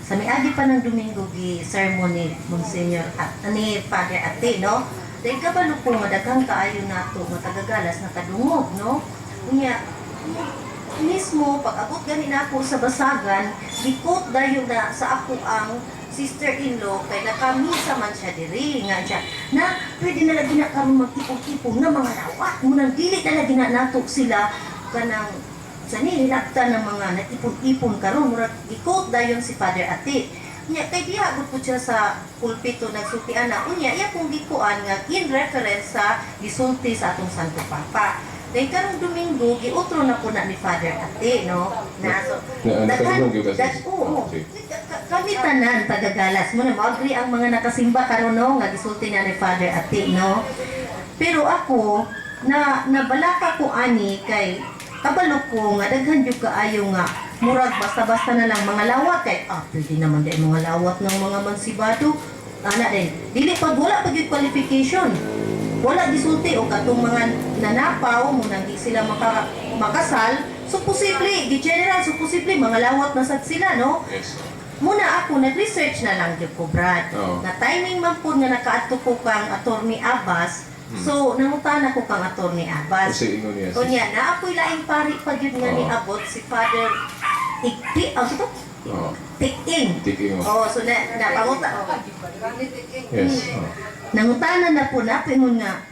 S3: sa miagi pa ng Domingo gi sermon ni Monsignor at ni Father Ate, no, dahil kabalo ko nga daghan kaayo nato nga tagagalas nakadungog, no. Unya mismo pag abot gani nako sa basagan, gikot dayon na sa ako ang sister-in-law kay nakamisa man siya diri nga siya na pwede na lagi na karon mag-ipon-ipon nga mga lawat mo nang dili na lagi na nato sila kanang sa nihilaktan ng mga nag-ipon-ipon karon. Murag i-quote dayon si Father Ate nya kay diha gud po siya sa pulpito nagsulti ana. Unya iya kong gikuan nga in reference sa gisulti sa atong Santo Papa. Dahil karong Domingo giutro na po na ni Father Ate, no, na so
S4: Na,
S3: daghan
S4: nakadungog gyud ka, sis?
S3: oo.
S4: Okay.
S3: Kami tanan tagagalas mo na mo-agree ang mga nakasimba karon, no, nga gisulti na ni Father Ate, no. Pero ako na nabalaka ko ani kay kabalo ko nga daghan jud kaayo nga murag basta-basta na lang mga lawat kay pwede naman din mga lawat ng mga mansibado ana din dili pag wala pa gyud qualification, wala gisulti o katong mga nanapaw mo nang di sila makasal, so posible gi general, so posible mga lawat na sad sila, no.
S4: Yes.
S3: Muna ako nag-research na lang gyud ko, Brad.
S4: Oo.
S3: Na timing man pud nga nakaadto ko kang Attorney Abbas. So nangutana ko kang Attorney Abbas.
S4: Kasi ingon niya, sis.
S3: Unya na ako'y laing pari pa gyud nga
S4: Oo.
S3: niabot si Father Igti, ang ito?
S4: Oo.
S3: Tik-ing.
S4: Tik-ing, oh.
S3: Oh, so na napanguta.
S4: Yes. Oh.
S3: Nangutana na po na ingon nga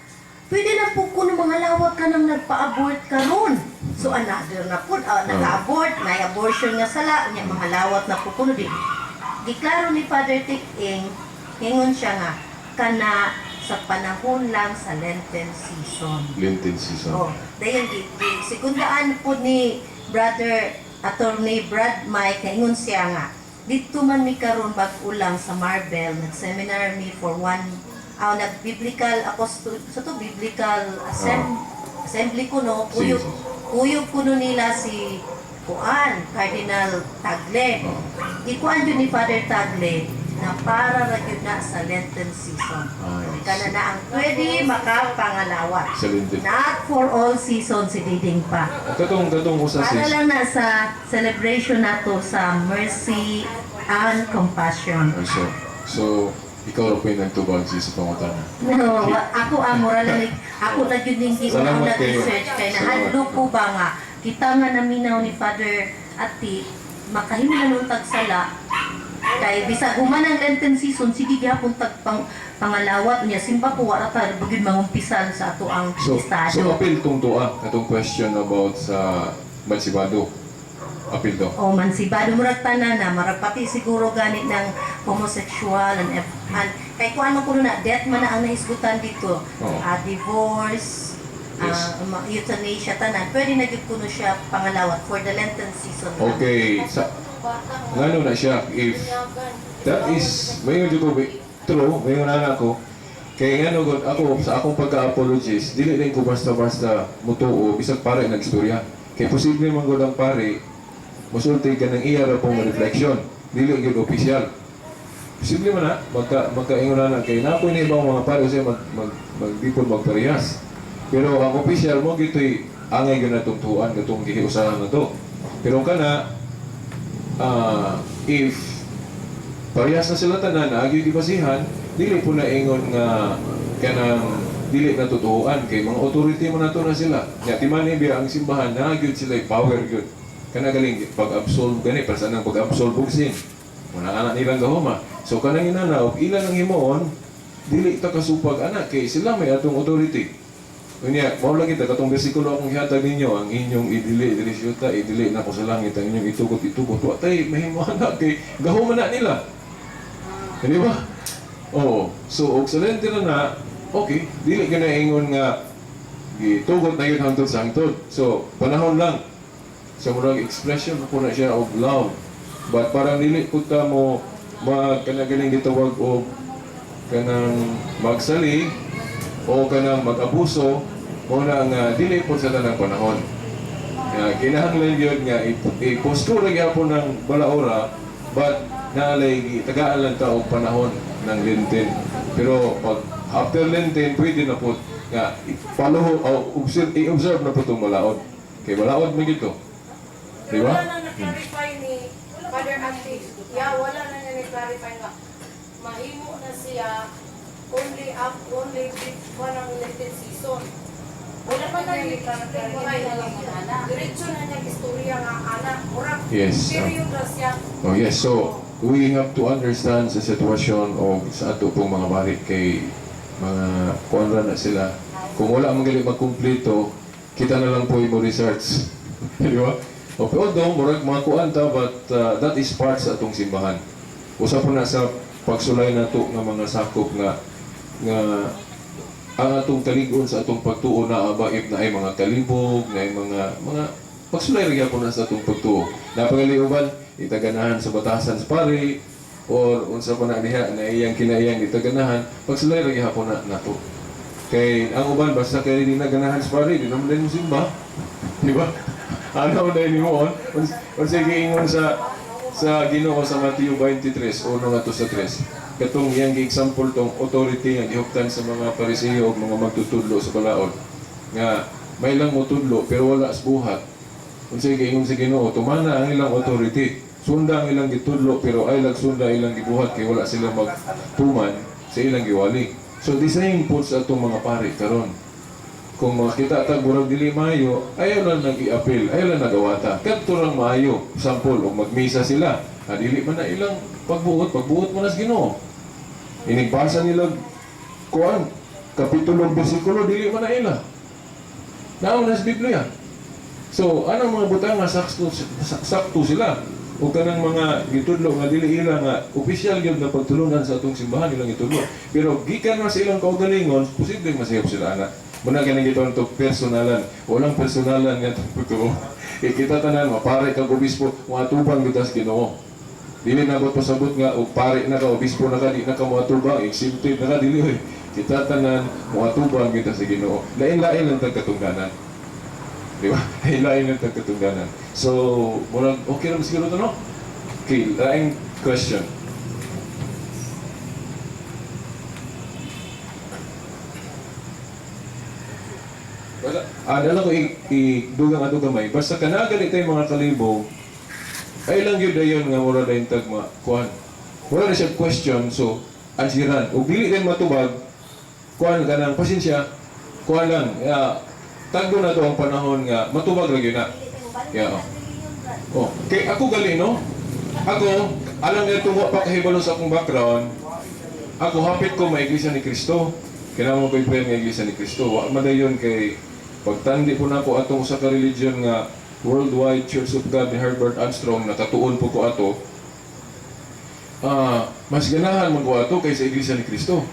S3: pwede na po kuno mga lawat ka nang nagpa-abort karon. So another na po, naka-abort, may abortion nga sala, unya mga lawat na po kuno di. Giklaro ni Father Tik-ing, ingon siya nga kana sa panahon lang sa Lenten season.
S4: Lenten season.
S3: Oh, dayon gi segundaan po ni Brother Attorney Brad Mike na ingon siya nga didto man mi karon bag-o lang sa Marbel, nag-seminar mi for one nag biblical apostol sa to biblical assembly ko no,
S4: Sige,
S3: kuyog
S4: sige.
S3: kuyog kuno nila si kuan Cardinal Tagle. Gikuan yun ni Father Tagle na para ra gyud na sa Lenten season.
S4: Ah, yes.
S3: Kana na ang pwede makapangalawat.
S4: Sa Lenten.
S3: Not for all season si Diding pa.
S4: Katong usa
S3: Para
S4: sis.
S3: lang na sa celebration nato sa mercy and compassion.
S4: Ah, so ikaw ra po yung nagtubag sis sa pangutana.
S3: No, ako ang moral lang ako na gyud ning giunang
S4: Salamat kayo.
S3: nag-research kay
S4: Salamat.
S3: nahadlok ko ba nga kita nga naminaw ni Father Ati makahimo na nung tagsala kay bisag human ang Lenten season, sige gihapon tag pangalawat niya simba ko wala ta bugid mangumpisal sa ato ang
S4: So,
S3: estado.
S4: so apil tong tuwa katong question about sa Mansibado. Apil to.
S3: O mansibado, murag tanan na marag pati siguro ganit ng homosexual and kay kuan man kuno na death man na ang nahisgutan dito.
S4: Oo.
S3: Ah, divorce, euthanasia, tanan pwede na gyud kuno siya pangalawat for the Lenten season lang.
S4: Okay, sa ngano na siya if that is mayon jud ko true, mayon na ako kay ngano gud ako sa akong pagka-apologist, dili din ko basta-basta mutuo bisag pare nagstorya. Kay posible man gud ang pare musulti ka ng iya ra pong reflection, dili gyud opisyal. Posible man na magkaingon na kay na ni ibang mga pare usahay mag mag magdipon magparehas. Pero ang opisyal mo gitoy angay gyud natong tuan katong gihiusahan na to. Pero kana if parehas na sila tanan na agyo gibasihan, dili po na ingon nga kanang dili na tutuoan kay mga authority mo na to na sila. Nya timani biya ang simbahan na gyud sila power gyud. Kana galing pag-absolve gani para sa nang pag-absolve og sin. Muna anak nilang gahoma. So kanang inana og ilan ang himuon, dili ta kasupag ana kay sila may atong authority. Unya, mao lagi ta katong bersikulo akong gihatag ninyo, ang inyong idili diri sa yuta, idili na ko sa langit, ang inyong itugot itugot. Wa tay mahimo ana kay gahoma na nila. Di ba? Oo. So, og sa Lente na na, okay, dili ka na ingon nga gitugot na yun hangtod sa hangtod. So, panahon lang. Sa murag expression ako na siya of love. But parang dili ko ta mo magkanagaling gitawag og kanang magsali o kanang mag-abuso o na nga dili po sa tanang panahon. Nga kinahanglan yun nga i-postura gyapon ng balaora but naalay tagaan lang ta og panahon ng Lenten. Pero pag after Lenten pwede na po nga i-follow o observe, i-observe na po itong balaod. Kay balaod man gito. Di
S7: Pero
S4: ba?
S7: wala na na-clarify ni Father Ati. Yeah, wala na niya na-clarify nga. Mahimo na siya only up, only before ng Lenten season. Wala pa na ni-clarify. Diretso na niya istorya nga anak. Murag, period ra siya.
S4: Oh yes, so we have to understand sa sitwasyon o sa ato pong mga bari kay mga kuan ra na sila. Kung wala man gali magkumpleto, kita na lang po mo research. Di ba? O although murag mga kuan ta but that is part sa atong simbahan. Usa po na sa pagsulay nato nga mga sakop nga nga ang atong kalig-on sa atong pagtuo na aba if na ay mga kalibog, na ay mga pagsulay ra gyapon na sa atong pagtuo. Napagaliuban itaganahan sa batasan sa pari or unsa pa na diha na iyang kinaiyang itaganahan, pagsulay ra gyapon na nato. Kay ang uban basta kay di na ganahan sa pari, di naman din mo simba. Di ba? Ano na nimo on? Unsa giingon sa Ginoo sa Mateo 23, 1 ngadto sa 3. Katong iyang gi-example tong authority nga gihuptan sa mga Pariseo ug mga magtutudlo sa balaod nga may lang motudlo pero wala sa buhat. Unsay giingon sa Ginoo, tumana ang ilang authority. Sunda ang ilang gitudlo pero ay sunda ilang gibuhat kay wala sila magtuman sa ilang giwali. So the same po sa atong mga pari karon. Kung makita ta murag dili maayo, ayaw lang nag-i-appeal, ayaw lang nagawata. Kadto lang maayo, sample og magmisa sila. Ah, dili man na ilang pagbuot, pagbuot man na sa Ginoo. Inigbasa nila kuan kapitulo bersikulo dili man na ila. Naon na sa Biblia. So, anong mga butang nga sakto, sakto sila? O kanang mga gitudlo nga dili ila nga opisyal gyud nga pagtulunan sa atong simbahan ilang gitudlo. Pero gikan man sa ilang kaugalingon, posible masayop sila ana. Muna ganing gitawag to personalan. Walang personalan nga tungkol. Eh, kita tanan mapare kag obispo, moatubang gyud sa Ginoo. Dili na ko pasabot nga og pare na ka, obispo na ka, di na ka moatubang, exempted na ka, dili oy. Kita tanan moatubang gyud sa Ginoo. Lain-lain lang tag katungdanan. Di ba? Lain-lain lang tag katungdanan. So, murag okay ra siguro to, no? Okay, laing question. Wala. Ah, dala ko idugang ato gamay. Basta kanagali tayo mga kalibog, ay lang yun dayon nga mura dayon tag ma kuan. Wala na siya question, so ansiran. Ug dili din matubag, kuan ka ng pasensya, kuan lang. Tagdo na to ang panahon nga matubag ra gyud na. Yeah, oh. Oh, kay ako gali no. Ako alam nga tungo pa kahibalo sa akong background. Ako hapit ko may Iglesia ni Cristo. Kinahanglan ko i-pray nga Iglesia ni Cristo. Wa man dayon kay pagtandi po nako atong usa ka religion nga Worldwide Church of God ni Herbert Armstrong, nakatuon po ko ato. Ah, mas ganahan man ko ato kaysa Iglesia ni Cristo.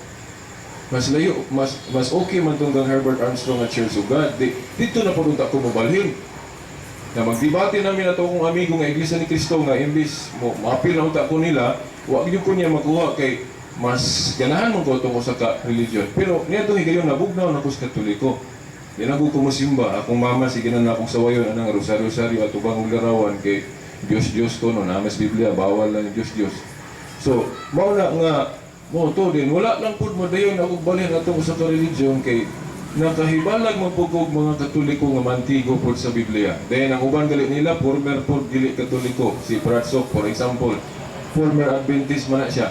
S4: Mas layo, mas mas okay man tong kang Herbert Armstrong nga Church of God. Di, dito na pud unta ko mobalhin. Na magdebate namin ato akong amigo nga Iglesia ni Cristo nga imbis mo maapil na unta ko nila, wa gyud ko niya makuha kay mas ganahan man ko atong usa ka religion. Pero niadtong higayon nabugnaw na ko sa Katoliko. Di na ko kumusimba. Akong mama sige na na akong sawayon anang rosaryo-rosaryo ato bang larawan kay Diyos Diyos ko no namas Biblia bawal lang Diyos Diyos. So, mao na nga mo to din wala lang pud mo dayon ako balhin atong usa ka religion kay nakahibalag man pud kog mga Katoliko nga mantigo pud sa Biblia. Then ang uban gali nila former pud dili Katoliko, si Pratsok for example, former Adventist man na siya.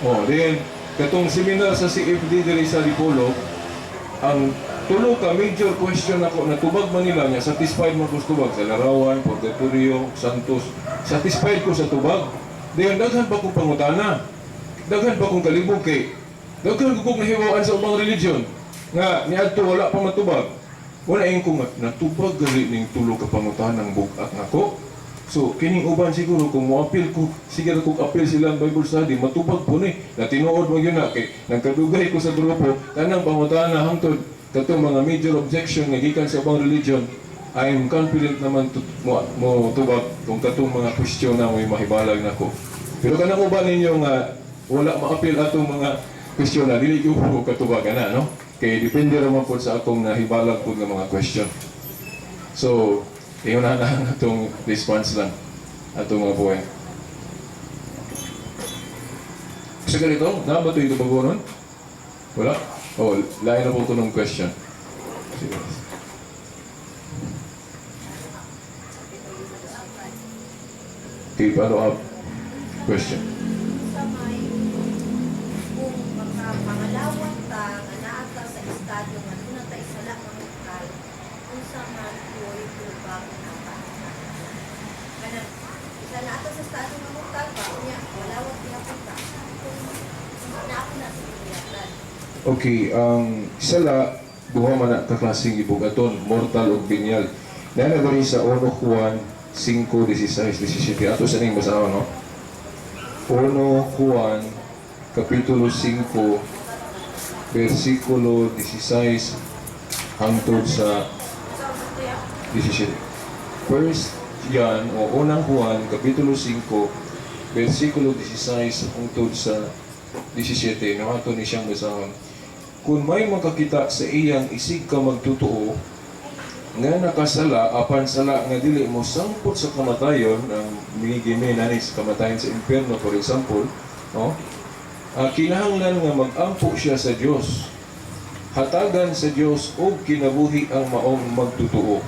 S4: Oh, then katong seminar sa CFD diri sa Dipolog, ang tulo ka major question ako natubag man nila niya, satisfied man ko sa tubag sa Larawan, Purgatorio, Santos. Satisfied ko sa tubag. Dayon daghan pa kong pangutana. Daghan pa kong kalibog kay daghan ko kong nahiwaan sa ubang religion nga niadto wala pa matubag. Wala ingon ko nga natubag gali ning tulo ka pangutana ang bug-at nako. So kining uban siguro kung moapil ko, sige ra kog apil sila ang Bible study, matubag po ni. Na tinuod man gyud na kay nagkadugay ko sa grupo tanang pangutana hangtod katong mga major objection nga gikan sa ubang religion. I'm confident naman to, mo tubag kung katong mga question na may mahibalag nako. Pero kanang uban ninyo nga wala maapil atong mga question na dili gyud ko katubagan na, no? Kay depende ra man pud sa akong nahibalag pud nga mga question. So, ingon na na atong response lang atong mga buhay. Sa ganito, na ba ito ito bago nun? Wala? Oh, lain na po ko ng question. Sige. Okay, follow up question.
S3: Sa may kung makapangalawat ta nga naa ta sa estado nga duna tay sala nga mortal, unsa man koy tubag nata? Kanang isa naa ta sa estado nga mortal ba, unya walawat gihapon ta kung naa po na sa Biblia?
S4: Okay, ang sala, duha man na kaklaseng gibugaton, mortal ug venial. Naa na diri sa 1 Juan 5:16 17. Ato sa ning basahon, no? 1 Juan kapitulo 5 versikulo 16 hangtod sa 17. First John o unang Juan kapitulo 5 versikulo 16 hangtod sa 17, no, ato ni siyang basahon. Kung may makakita sa iyang isig ka magtutuo nga nakasala apan sala nga dili mo sangpot sa kamatayon, ang migime nani sa kamatayon sa impyerno for example, no? Kinahanglan nga mag-ampo siya sa Dios. Hatagan sa Dios og kinabuhi ang maong magtutuo.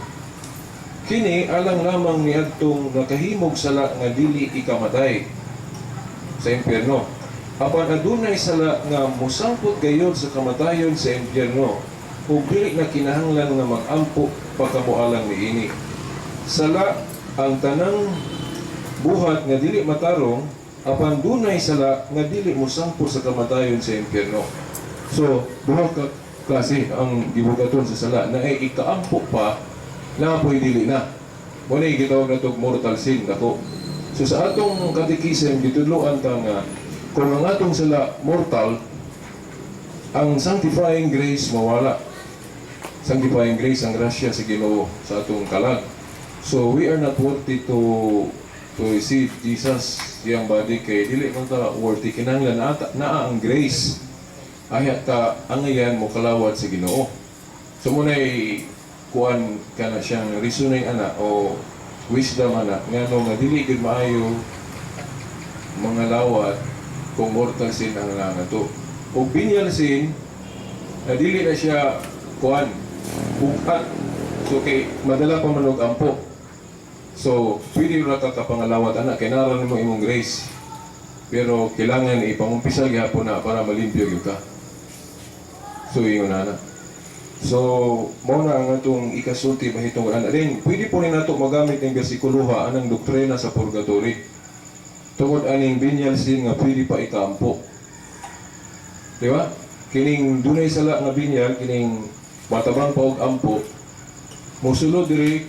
S4: Kini alang lamang niadtong nakahimog sala nga dili ikamatay sa impyerno. Apan adunay sala nga mosangpot gayod sa kamatayon sa impyerno ug dili na kinahanglan nga mag-ampo pakamoalang niini. Sala ang tanang buhat nga dili matarong, apan dunay sala nga dili mosangpo sa kamatayon sa impyerno. So, duha ka klase ang gibugaton sa sala na ay ikaampo pa na po'y dili na. Mao na gitawag natog mortal sin dako. So sa atong catechism, gitudloan ta nga kung ang atong sala mortal, ang sanctifying grace mawala. Sanctifying grace, ang grasya sa Ginoo sa atong kalag. So we are not worthy to receive Jesus iyang body kay dili man ta worthy, kinahanglan naa, naa ang grace ayha ta angayan mo kalawat sa Ginoo. So muna'y kuan kana siyang reasoning ana o wisdom ana ngano nga dili gud maayo mga lawat kung mortal sin ang nangato. O venial sin na dili na siya kuan bug-at. So kay madala pa man og ampo. So pwede ra ka kapangalawat ana kay naa ra nimo imong grace. Pero kailangan ipangumpisal gihapon na para malimpyo gyud ka. So ingon na na. So, mao na ang atong ikasulti mahitungod ana. Then, pwede po ni nato magamit ang bersikulo ha anang doktrina sa purgatory. Tungod aning venial sin nga pwede pa ikaampo. Di ba? Kining dunay sala nga venial, kining matabang pa og ampo, mosulod diri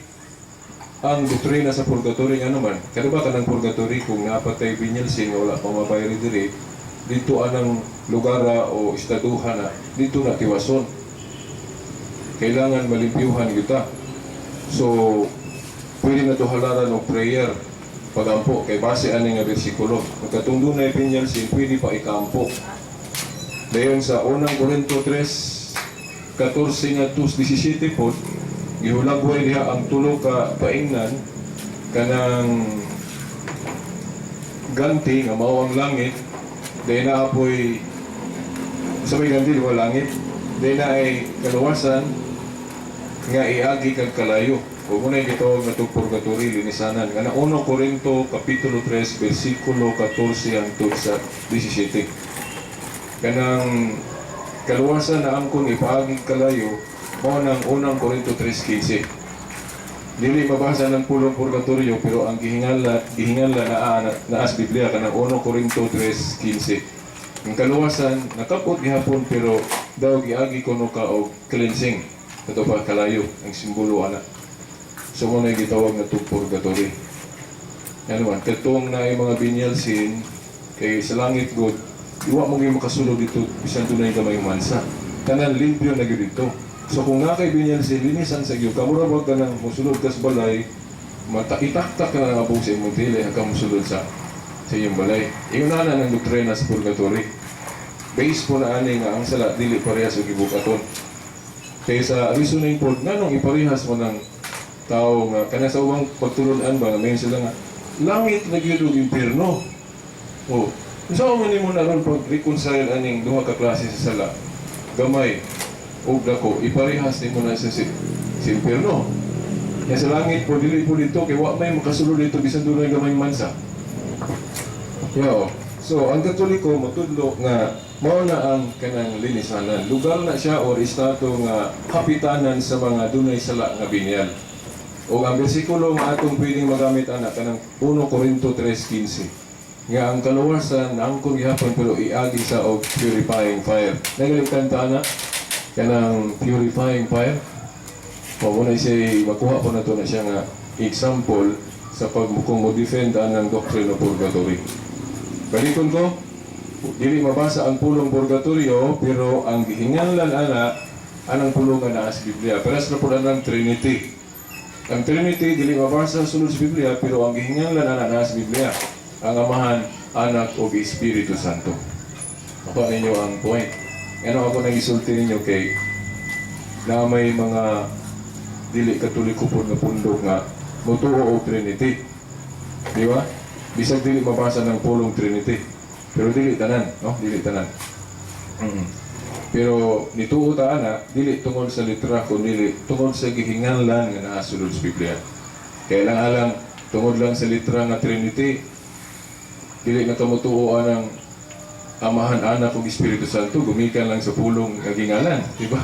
S4: ang doktrina sa purgatory nga naman. Kada ba kanang purgatory, kung napatay venial sin nga wala pa mabayri diri, dito anang lugar o estaduhan na dito na tiwason, kailangan malimpyuhan kita. So pwede na to halaran og prayer pagampo kay base ani nga bersikulo. Katong dunay venial sin, pwede pa ikampo. Dayon sa Unang Korinto 3:14 ngadto 17 po, gihulagway diha ang tulo ka paingnan, kanang ganti nga mao ang langit, dayon na apoy sa may ganti, di ba, langit, dayon na ay kaluwasan nga iagi kag kalayo o muna yung gitawag na itong purgatory, linisanan nga na 1 Korinto kapitulo 3 bersikulo 14 hangtod sa 17. Kanang kaluwasan na angkon ipaagi kalayo mao nang Unang Korinto 3:15. Dili mabasa ng pulong purgatorio, pero ang gihingala naa naa sa Biblia, kanang 1 Korinto 3:15. Ang kaluwasan nakapot gihapon, pero daw giagi kuno ka og cleansing. Kato pa kalayo ang simbolo ana. So mo na gitawag na tug purgatory. Ano man katong naay mga venial sin, kay sa langit god iwa mo gyud makasulod dito bisan dunay gamay mansa. Tanan limpyo na gyud dito. So kung nga kay venial sin, linisan sa gyud. Kamura wag ka nang musulod kas balay, mata itaktak ka na nga sa imong dili hanggang musulod sa iyong balay. Ingon na ng doktrina sa purgatory. Base po na ani nga ang sala dili parehas og gibukaton. Kay sa reasoning po, nganong iparehas mo ng tao nga kana sa ubang pagtulun-an ba nga may sila nga langit na gyud ug impierno. Oh, unsa man nimo na ron pag reconcile aning duha ka klase sa sala? Gamay ug dako, iparehas nimo na sa impierno. Ya sa langit po dili po dito kay wa may makasulod dito bisan dunay gamay mansa. Yo. So, ang Katoliko motudlo nga mao na ang kanang linisanan. Lugar na siya or estado nga kapitanan sa mga dunay sala nga venial. O ang bersikulo nga atong pwedeng magamit ana kanang 1 Korinto 3:15 nga ang kaluwasan naangkon gihapon pero iagi sa og purifying fire. Nagalimtan ta ana kanang purifying fire. Mao na siya, makuha po na to na siya nga example sa pag kung mo defend anang doctrine of purgatory. Balikon ko, dili mabasa ang pulong purgatorio, pero ang gihinganlan ana, anang pulungan naa sa Biblia. Pero sa po ang Trinity. Ang Trinity, dili mabasa sulod sa Biblia, pero ang gihinganlan ana naa sa Biblia. Ang Amahan, Anak, ug Espiritu Santo. Ako ninyo ang point. Ano ako nang isulti ninyo kay na may mga dili Katoliko po nga pundok nga motuo og Trinity. Di ba? Bisag dili mabasa ng pulong Trinity. Pero dili tanan, no? Dili tanan. Pero nituo ta ana, dili tungod sa litra kundi tungod sa gihinganlan nga naa sulod sa Biblia. Kaya lang alang tungod lang sa litra nga Trinity, dili na kamutuo anang Amahan, Anak ug Espiritu Santo, gumikan lang sa pulong nga gingalan, di ba?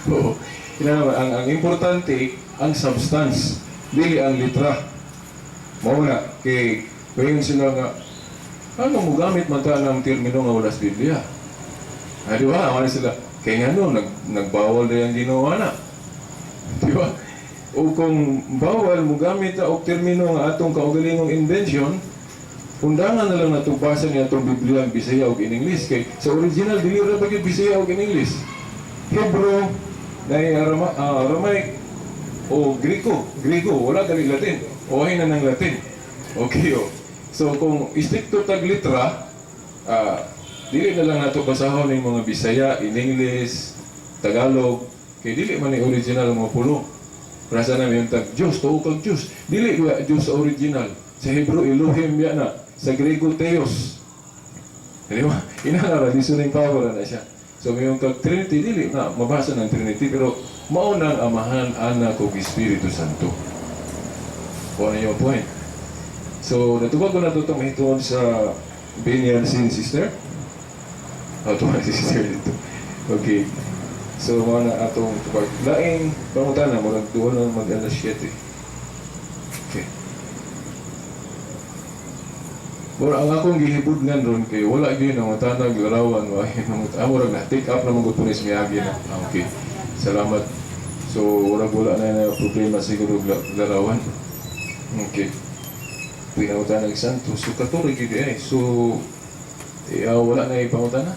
S4: Oo. Kaya ang importante ang substance, dili ang litra. Mao na kay Ngayon sila nga, ano mo gamit man ta ng termino nga wala sa Biblia? Ah, di ba? Ano sila? Kaya nga no, nagbawal na yung ginawa na. Di ba? O kung bawal mo gamit ta og termino nga atong kaugalingong invention, undangan na lang natong basa niya atong Biblia ang Bisaya ug in English kay sa original dili ra ba gyud Bisaya ug in English. Hebrew, na Aramaic o Greco, Greco wala gali Latin. O na ng Latin. Okay oh. So kung istrikto tag litra, dili na lang nato basahon ning mga Bisaya, in English, Tagalog, kay dili man ni original mga pulo. Rasa na yung tag Diyos, tuo kag Diyos. Dili ba Diyos sa original. Sa Hebrew, Elohim ya na. Sa Grego, Theos. Di ba? Ina na, reasoning power na siya. So ngayon kag Trinity, dili na mabasa ng Trinity, pero mao nang Amahan, Anak, ug Espiritu Santo. Kuha na yung point. So, natubag ko na ito itong mahituon sa Venial Sin, sister. Oh, tuwa si sister dito. Okay. So, mao na atong tubag. Laing pangutana, murag duol na mag alas 7. Okay. Mura ang akong gihibudngan ron kay wala gyud ang tanag larawan wa murag na take up na man gud po ni miyagi na. Ah, okay. Salamat. So, murag wala na na problema siguro larawan. Okay. Pinangutanag santo. So, katuloy gyud eh. So, wala na ipangutana.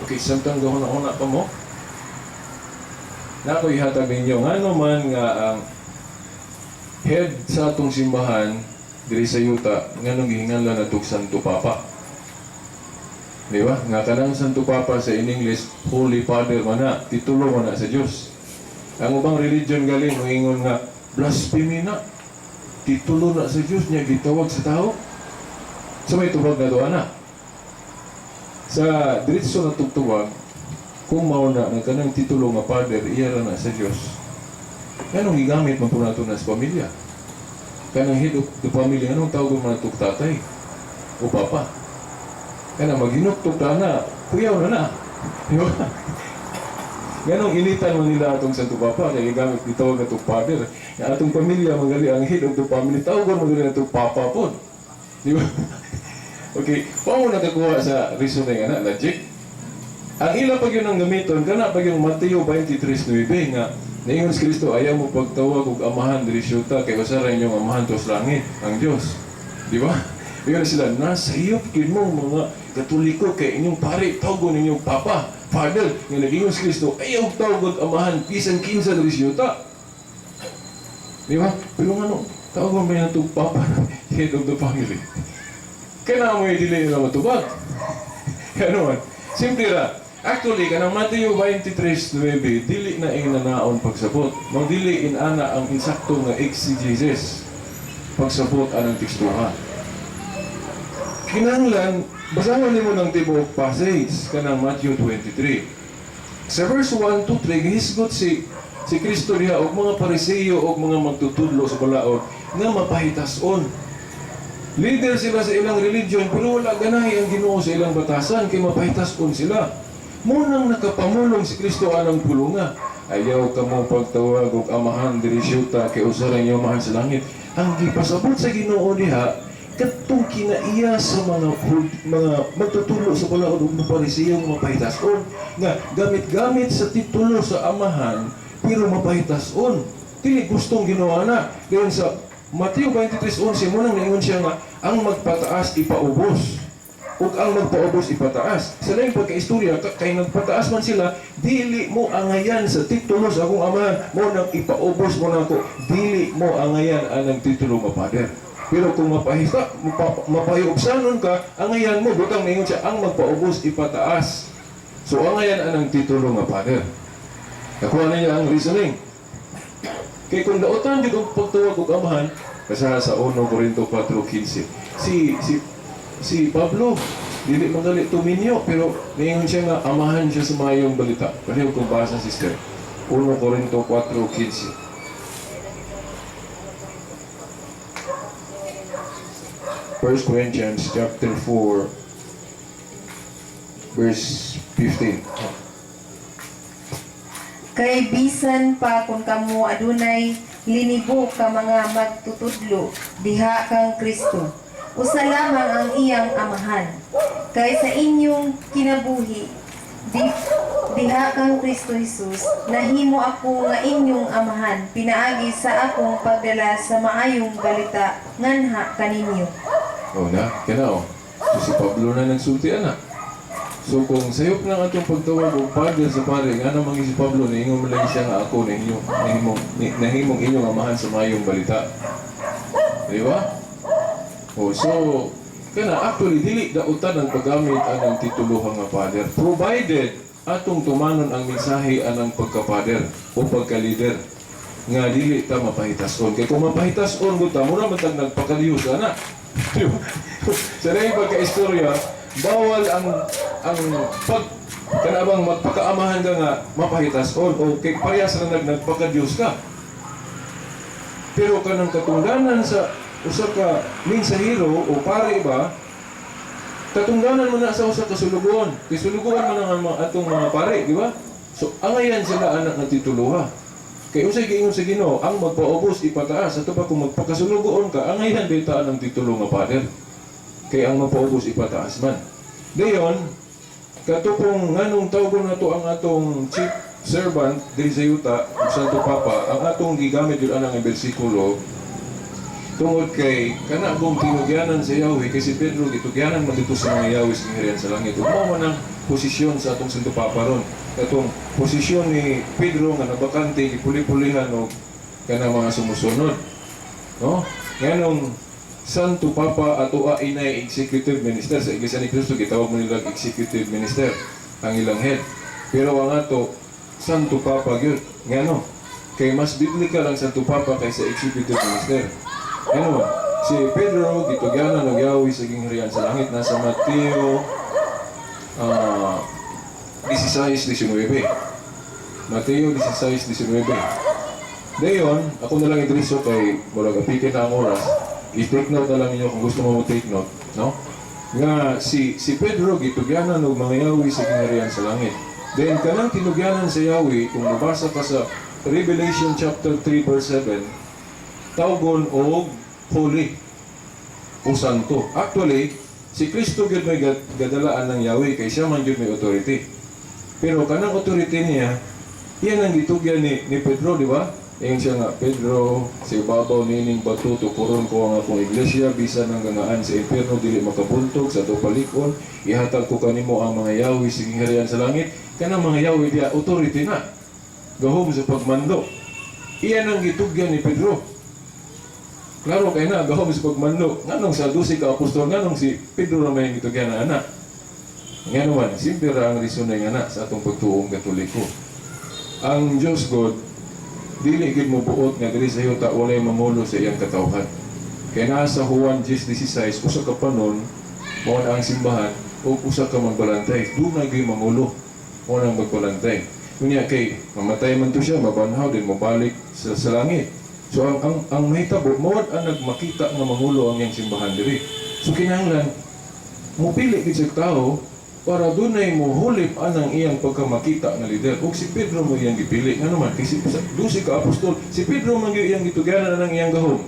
S4: Okay, samtang gahuna-una pa mo, na ako ihatag ninyo, ngano man nga ang head sa atong simbahan diri sa yuta, nganong gihinganlan natong Santo Papa. Di ba? Nga kanang Santo Papa sa in English, Holy Father man na, titulo man na sa Dios. Ang ubang religion galing moingon nga blasphemy na. Titulo na sa Dios niya gitawag sa tao. Sa may tubag na doon na. Sa diretso na tugtuwag, kung mao na nga kanang titulo nga Father, iya ra na sa Dios. Anong gigamit man po nato na sa pamilya? Kanang head of the family, anong tawag man nato tatay o papa? Kanang maghinuktok ta na, kuyaw na na. Di ba? Ganong initan mo nila atong Santo Papa, kaya gigamit gitawag atong Father. Nga atong pamilya, magali ang head of the family, tawagan mo gali atong Papa po. Di ba? Okay, paano nakakuha sa reasoning ana, logic? Ang ila pag yun ang gamiton, kana pag yung Mateo 23:9 nga niingon si Kristo, ayaw mo pagtawag og amahan diri syuta kay usa ra inyong amahan tuos langit, ang Dios. Di ba? Ingon sila, nasayop gyud mo mga Katoliko kay inyong pare, tawgon ninyong papa, father, nga nag-ingon si Kristo, ayaw tawag og amahan bisan kinsa diri syuta. Di ba? Pero ngano, tawagon ba niya itong papa na head of the family? Kaya mo dili nila matubag. Ano man? Simple ra. Actually, kanang Mateo 23:9, dili na inanaon pagsabot. Mang dili inana ang insakto nga exegesis pagsabot anang tekstuha. Kinahanglan, basahon nimo ng tibuok passage kanang Matthew 23. Sa verse 1 to 3, gihisgot si Kristo diha og mga Pariseo og mga magtutudlo sa balaod nga mapahitason. Leader sila sa ilang religion pero wala ganahi ang Ginoo sa ilang batasan kay mapahitason sila. Munang nakapamulong si Kristo anang pulunga. Ayaw kamo pagtawag og amahan diri syuta kay usa ra inyong amahan sa langit. Ang gipasabot sa Ginoo diha katong kinaiya sa mga magtutulo sa balaod ug mga Pariseo nga mapahitason nga gamit-gamit sa titulo sa amahan pero mapahitason. Dili gustong Ginoo na. Dayon sa Mateo 23:11 mo nang niingon siya nga ang magpataas ipaubos ug ang magpaubos ipataas. Sa laing pagkaistorya kay nagpataas man sila, dili mo angayan sa titulo sa akong amahan, mo nang ipaubos mo nako, dili mo angayan anang titulo nga Father. Pero kung mapahiubsanon ka, angayan mo, butang ningon siya, ang magpaubos ipataas. So angayan anang titulo nga Father. Nakuha ninyo ang reasoning. Kay kung dautan jud og pagtawag og amahan, kasi sa 1 Corinto 4:15, si Pablo dili magali tuminyo pero niingon siya nga amahan siya sa mayong balita. Palihog kung basa, sister. 1 Corinto 4:15. 1 Corinthians chapter 4 verse 15.
S2: Kay bisan pa kung kamo adunay linibo ka mga magtutudlo diha kang Kristo, usa lamang ang iyang amahan. Kay sa inyong kinabuhi diha kang Kristo Jesus, nahimo ako nga inyong amahan pinaagi sa akong pagdala sa maayong balita nganha kaninyo.
S4: Oh na, kana oh. So, si Pablo na nagsulti ana. So kung sayop ng atong pagtawag og father sa pare, nga naman si Pablo niingon man lang siya nga ako nahimong inyong amahan sa mayong balita. Di ba? Oh, so kana actually dili dautan ang paggamit anang tituluhan nga father, provided atong tumanon ang mensahe anang pagka-father o pagka-leader nga dili ta mapahitason, kay kung mapahitason gud ta, mura man tag nagpakadiyos ana. Di ba? Sa laing pagka-istorya, bawal ang pag kanabang magpakaamahan ka nga mapahitason o kay parehas ra nagpakadiyos ka. Pero kanang katungdanan sa usa ka mensahero o pare ba, katungdanan mo na sa usa ka sulugoon. Kay sulugoon man ang mga atong mga pare, di ba? So angayan sila anak nga tituluha. Kay unsay giingon sa Ginoo, ang magpaubos ipataas. Ato pa kung magpakasulugoon ka, angayan bita ang titulo nga father. Kay ang magpaubos ipataas man. Dayon, kato pong nganong tawgon nato ang atong chief servant diri sa yuta, Santo Papa, ang atong gigamit yun anang bersikulo tungod kay kana kung tinugyanan sa Yahweh, kay si Pedro gitugyanan man dito sa mga Yahweh sa gingharian sa langit, ug mao man ang posisyon sa atong Santo Papa ron, katong posisyon ni Pedro nga nabakante, gipuli-pulihan og kanang mga sumusunod, no? Nganong Santo Papa ato inay executive minister sa Iglesia ni Cristo, gitawag mo nila executive minister ang ilang head, pero ang ato Santo Papa gyud. Ngano? Kay mas biblical ang Santo Papa kaysa executive minister. Ano, si Pedro gitugyanan og Yahweh sa gingharian sa langit, nasa Mateo 16:19. Mateo 16:19. Dayon, ako na lang idriso kay murag apikin na ang oras. I-take note na lang ninyo kung gusto mo mo take note, no? Nga si si Pedro gitugyanan og mga Yahweh sa gingharian sa langit. Then kanang tinugyanan sa Yahweh, kung mabasa ka sa Revelation chapter 3 verse 7, tawgon og holy o santo. Actually, si Kristo gyud may gadalaan ng Yahweh kay siya man gyud may authority. Pero kanang authority niya, iyan ang gitugyan ni Pedro, di ba? Ingon siya nga, "Pedro, sa ibabaw nining bato tukuron ko ang akong iglesia, bisan ang gangaan sa impyerno dili makabuntog sa ato palikon, ihatag ko kanimo ang mga Yahweh sa gingharian sa langit." Kanang mga Yahweh diya, authority na. Gahom sa pagmando. Iyan ang gitugyan ni Pedro. Klaro kay na, gahom sa pagmando. Nganong sa 12 ka apostol, nganong si Pedro na may gitugyan na anak? Nga naman, simple ra ang reason na nga sa atong pagtuong Katoliko. Ang Diyos God, dili gid mo buot nga diri sa yuta walay mangulo sa iyang katawhan. Kay naa sa Juan 10:16, usa ka panon, mao na ang simbahan, o usa ka magbalantay. Doon na gyud mangulo, mao na ang magbalantay. Unya kay mamatay man to siya, mabanhaw din mabalik sa langit. So ang mahitabo, mao ang nagmakita nga mangulo ang iyang simbahan diri. So kinahanglan mupili gid sa tao para dunay mo hulip anang iyang pagkamakita nga lider. Ug si Pedro mo iyang gipili. Nga naman, kay si sa 12 ka apostol, si Pedro man gyud iyang gitugyanan anang iyang gahom.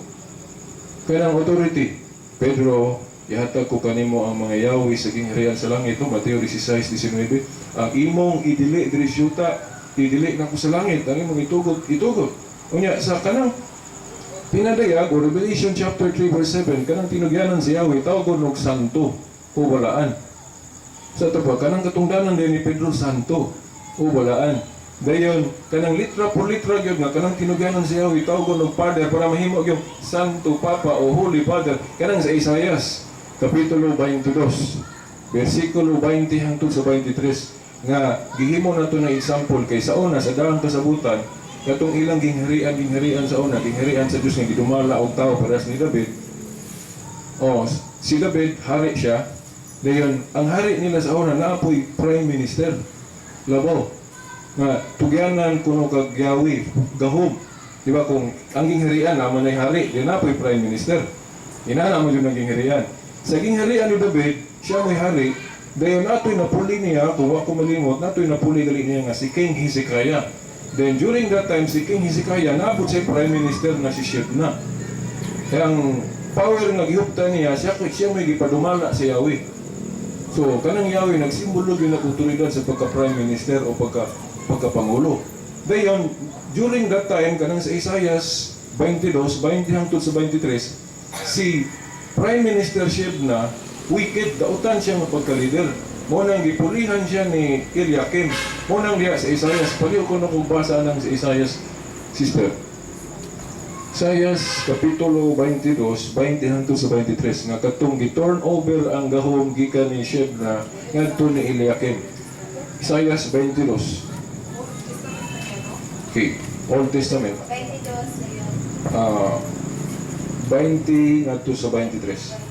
S4: Kaya ang authority, "Pedro, ihatag ko kanimo ang mga yawi sa gingharian sa langit," no? Mateo 16:19. "Ang imong idili diri sa yuta, idili na ko sa langit. Ang imong itugot, itugot." Unya, sa kanang pinadayag o Revelation chapter 3 verse 7, kanang tinugyanan si Yahweh, tawgon og santo o balaan. Sa ato pa, kanang katungdanan din ni Pedro, santo o balaan. Dayon, kanang litra por litra gyud nga kanang tinugyanan si Yahweh tawgon og Father para mahimo gyud Santo Papa o Holy Father, kanang sa Isaias kapitulo 22 bersikulo 20 hangtod sa 23 nga gihimo nato na example. Kay sa una, sa daang kasabutan, katong ilang gingharian gingharian sa una, gingharian sa Dios nga gidumala og tao parehas ni David. Oh, si David hari siya. Dayon ang hari nila sa una naapoy prime minister labaw nga tugyanan kuno kag Yahweh gahom, di ba? Kung ang gingharian naman ay hari di naapoy prime minister, inana mo yun ang gingharian. Sa gingharian ni David, siya mo'y hari. Dayon natoy napuli niya, kung wa ko malimot, natoy napuli gali niya nga si King Hezekiah. Then during that time, si King Hezekiah naabot siya prime minister na si Shebna. Kaya ang power nga gihuptan niya, siya, siya may gipadumala sa Yahweh. So, kanang Yahweh, nagsimbolo yun ang otoridad sa pagka-prime minister o pagka-pangulo. Dayon, during that time, kanang sa Isaias 22, 20 hangtod sa 23, si Prime Minister Shebna, wicked, dautan siya nga pagka-leader. Mo nang gipulihan siya ni Eliakim. Mo nang diya sa Isaias, paliw ko na kung basa nang sa Isaias, sister. Isaias Kapitulo 22, 20 hangtod sa 23, nga katong gi-turn over ang gahom gikan ni Shebna ngadto ni Eliakim. Isaias 22. Okay, Old Testament.
S2: 22 na yun.
S4: 20 ngadto sa 23.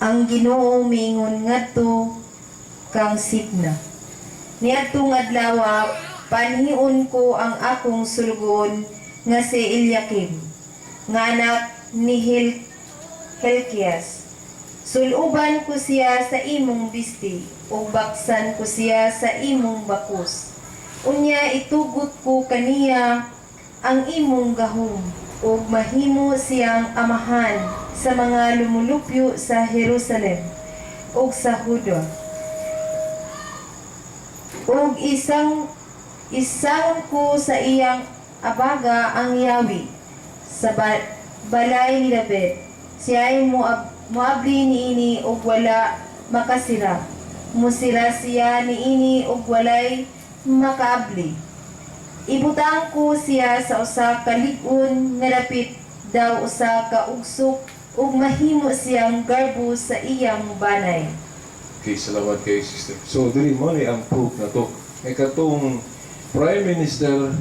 S2: Ang Ginoo miingon ngadto kang Sibna. Niadtong adlaw panhiun ko ang akong sulugoon nga si Eliakim, nga anak ni Hilkias. Suluban ko siya sa imong bisti ug baksan ko siya sa imong bakus. Unya itugot ko kaniya ang imong gahom ug mahimo siyang amahan sa mga lumulupyo sa Jerusalem ug sa Huda. Ug isang isang ko sa iyang abaga ang yawi sa balay ni David. Siya ay moabli niini ug wala makasira. Musira siya niini ug walay makaabli. Ibutang ko siya sa usa ka lig-on nga dapit daw usa ka ugsok ug mahimo siyang garbo sa iyang banay.
S4: Okay, salamat kay sister. So, dili mo ni ang proof na to. Kay katong Prime Minister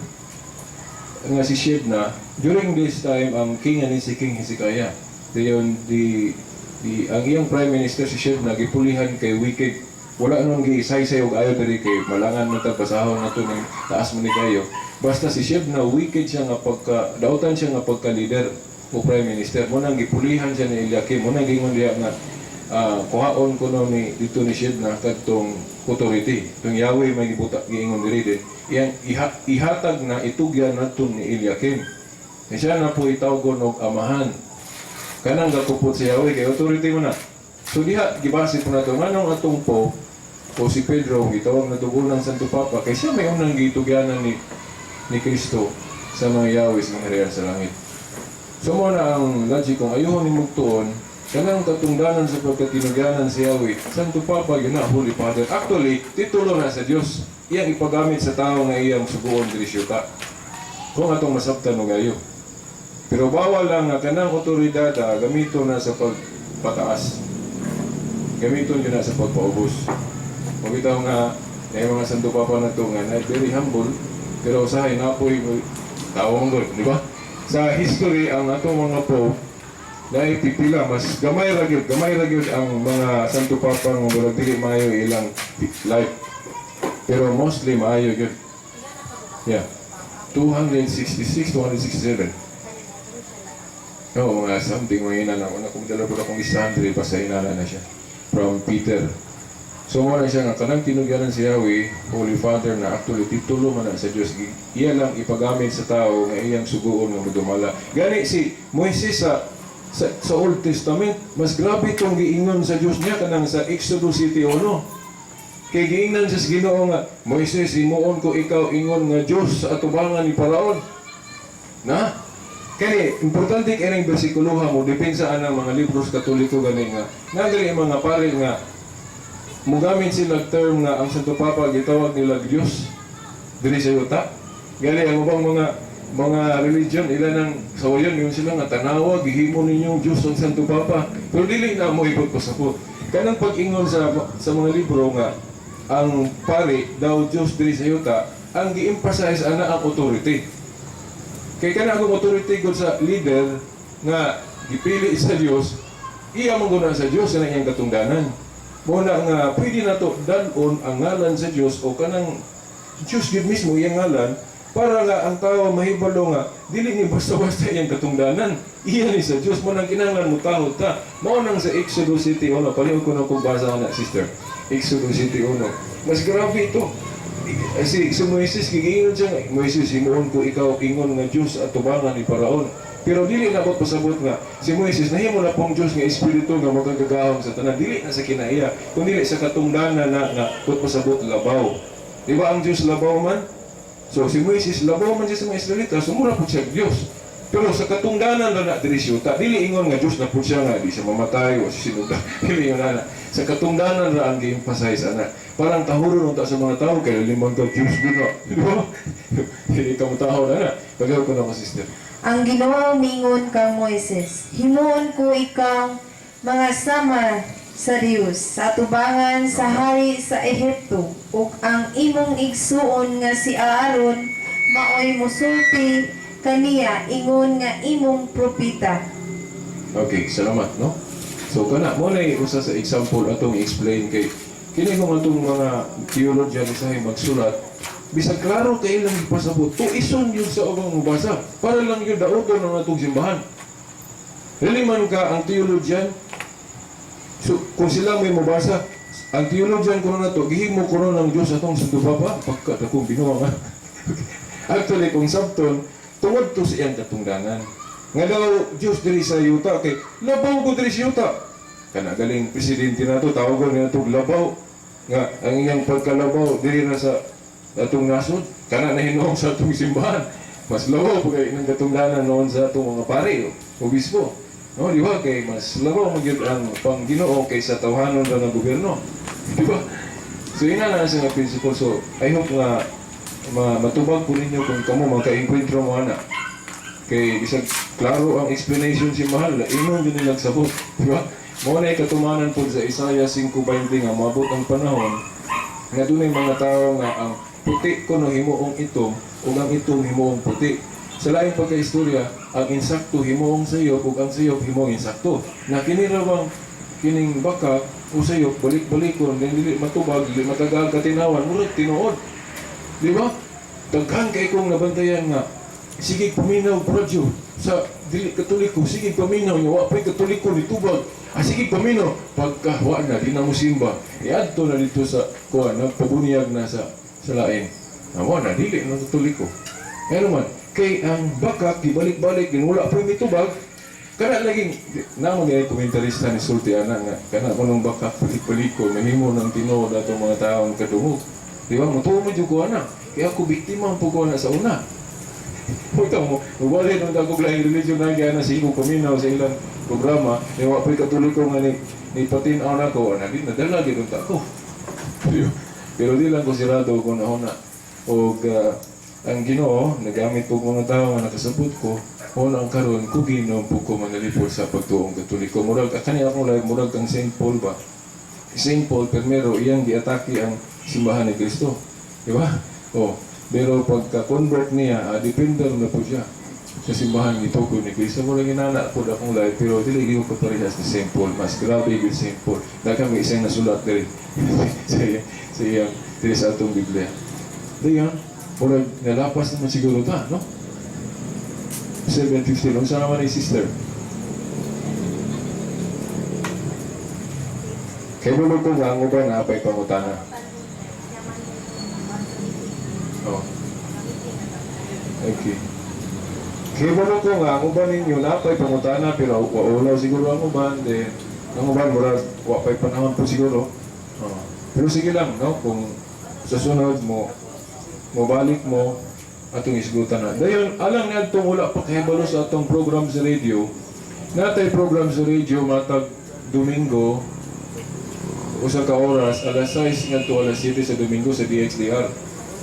S4: nga si Shebna, during this time, ang king ani si King Hezekiah. Dayon, di, ang iyang Prime Minister si Shebna, gipulihan kay wicked. Wala nang gisaysay og ayo diri kay malangan man ta, basahon na to ning taas man ni kayo. Basta si Shebna, wicked siya nga pagka dautan siya nga pagka leader o prime minister. Mo nang gipulihan siya ni Eliakim. Mo nang gingon diha nga kuhaon ko no ni dito ni Shebna kadtong authority. Tung Yahweh may gibuta giingon diri din. Iyang ihatag na itugyan nato ni Eliakim. Ni siya na po itawgon og amahan. Kanang gakupot si Yahweh kay authority mo na. So diha gibase po nato nganong atong Pope o si Pedro gitawag na dugo ng Santo Papa kay siya may unang gitugyanan ni Kristo sa mga Yahweh sa mga harian sa langit. So mo na ang logic kung ayuhon ni mugtuon, kanang katungdanan sa pagkatinugyanan si Yahweh, Santo Papa yun na, Holy Father. Actually, titulo na sa Dios. Iyang ipagamit sa tao nga iyang suguon diri siyuta. Kung atong masabtan og ayo. Pero bawal lang nga kanang otoridad gamito na sa pagpataas. Gamiton yun na sa pagpaubos. Mabitaw nga, yung mga Santo Papa na to nga, na very humble, pero usahay na po'y tao mong gud, di ba? Sa history, ang atong mga Pope, na pipila, mas gamay ra gyud ang mga Santo Papa nga murag dili maayo ilang life. Pero mostly maayo gyud. Yeah. 266, 267. Oo, mga something, mga inana. Una kung dala po akong listahan diri, basta inana na siya. From Peter. So mo na siya nga kanang tinugyanan si Yahweh, Holy Father, na actually titulo man na sa Dios. Iya lang ipagamit sa tao nga iyang suguon nga modumala. Gani si Moises sa Old Testament, mas grabe itong giingon sa Dios niya kanang sa Exodus 7:1. Kay giingnan siya sa Ginoo nga, "Moises, himuon ko ikaw ingon nga Dios sa atubangan ni Paraon." Na? Kani, importante kay ning bersikulo ha, mo depensa anang mga libros Katoliko gani nga nagari ang mga pare nga mugamit sila term nga ang Santo Papa gitawag nila Diyos diri sa yuta. Gali ang ubang mga religion ila nang sawayon yun sila nga tanawa gihimo ninyong Diyos ang Santo Papa. Pero dili na mo ibot ko sa po. Kanang pag-ingon sa mga libro nga ang pare daw Diyos diri sa yuta, ang gi-emphasize ana ang authority. Kay kana akong authority gud sa leader nga gipili sa Dios, iya man gud na sa Dios ang iyang katungdanan. Mo na nga pwede na to dal-on ang ngalan sa Dios o kanang Dios gyud mismo iyang ngalan. Para nga ang tao mahibalo nga dili ni basta-basta iyang katungdanan. Iya ni sa Dios mo nang kinahanglan mo tahod ta. Mao nang sa Exodus 7:1, palihog ko na kung basa na, sister. Exodus 7:1. Mas grabe ito. Si Moises, gigingon siya nga, "Moises, himuon ko ikaw ingon nga Dios at tubangan ni Paraon." Pero dili na ko pasabot nga si Moises nahimo na pong Dios nga espiritu nga makagagahom sa tanan. Dili na sa kinaiya, kun dili sa katungdanan na nga kut pasabot labaw. Di ba ang Dios labaw man? So si Moises labaw man siya sa mga Israelita, so mura po siya Dios. Pero sa katungdanan na diri siya, dili ingon nga Dios na po siya nga di siya mamatay o sinuga. Dili ingon na. Sa katungdanan ra ang gi-emphasize ana. Parang tahuron unta sa mga tao kay limang ka Dios gud na. Di ba? Dili ka mo na na. Pagaw ko na ko, sister.
S2: Ang Ginoo mingon kang Moises, "Himuon ko ikaw mga sama sa Dios sa atubangan sa hari sa Ehipto, ug ang imong igsuon nga si Aaron maoy musulti kaniya ingon nga imong propeta."
S4: Okay, salamat, no? So kana mo na usa sa example atong i-explain kay kini kung atong mga theologian usahay magsulat bisag klaro kay ilang ipasabot, tuison yun sa ubang mubasa para lang yun dauton ang atong simbahan. Dili man ka ang theologian, so kung sila may mubasa ang theologian kuno nato gihimo kuno ng Dios atong Santo Papa pagka dakong binuang. Actually, kung sabton tungod to sa iyang katungdanan nga daw Dios diri sa yuta kay labaw ko diri sa yuta. Kana galing presidente nato, tawagon niya nato labaw nga ang iyang pagkalabaw diri na sa atong nasod, kana na hinuong sa atong simbahan mas labaw pa kay nang katungdanan noon sa atong mga pari o obispo, no? Di ba kay mas labaw man gyud ang pang Ginoo kaysa tawhanon ra ng gobyerno, di ba? So ina na sa nga principle. So I hope nga matubag po ninyo kung kamo makaengkwentro mo ana kay bisag klaro ang explanation si mahal, ingon din nilang sabot, di ba? Mo na katumanan po sa Isaiah 5:20 nga moabot ang panahon nga dunay mga tao nga ang puti kuno himuong itom ug ang itom himuong puti. Sa laing pagkaistorya, ang insakto himuong sayop ug ang sayop himuong insakto. Na kini ra bang kining baka o sayop balik-balikon then dili matubag, dili matagal katinawan, murag tinuod. Di ba? Daghan kay kong nabantayan nga sige paminaw radyo sa dili Katoliko, sige paminaw nga wa pa'y Katoliko ni tubag. Ah, sige paminaw pagka wa na di na mo simba. Iadto na dito sa kuan, nagpabuniyag na sa lain. Na wa na dili na Katoliko. Pero man kay ang baka gibalik-balik din wala pa mitubag kana laging namo gay komentarista ni sulti ana nga kana kunong baka balik-baliko mahimo ng tinuod atong mga taong kadungog. Di ba? Mutuo mo jud ko ana. Kaya ako biktima ang ko na sa una. Puta mo, wala nung dagog laing religion na kaya na sigo paminaw sa ilang programa, eh wa pa'y Katoliko nga ni patin-aw na ko, na di nadala gid unta ko. Pero di lang ko sirado kung nauna. Og ang Ginoo nagamit og mga tao nga nakasabot ko, una ang karon ko Ginoo po ko manalipod sa pagtuong Katoliko. Murag kani akong life murag kang Saint Paul ba. Saint Paul primero iyang giatake ang simbahan ni Kristo. Di ba? Oh, pero pagka-convert niya, defender na po siya sa simbahan ni Tukoy ni Kristo. Mura ginana po akong life, pero dili gyud ko parehas ni Saint Paul. Mas grabe gyud Saint Paul. Daghang may isang nasulat diri sa iyang diri sa atong Biblia. Dayon, murag nalapas naman siguro ta, no? 7:15. Unsa naman ni sister? Kay mo ko nga ang uban na apay pangutana. Oh. Okay. Kay mo ko nga ang uban ninyo na apay pangutana pero wa siguro ang uban then ang uban mura wa pay panahon po siguro. Oh. Pero sige lang, no, kung sa sunod mo mobalik mo atong isgutan na. Dayon alang niadtong wala pa kahibalo sa atong program sa radio. Natay program sa radio matag Domingo usa ka oras, alas 6 ngadto alas 7 sa Domingo sa DXDR.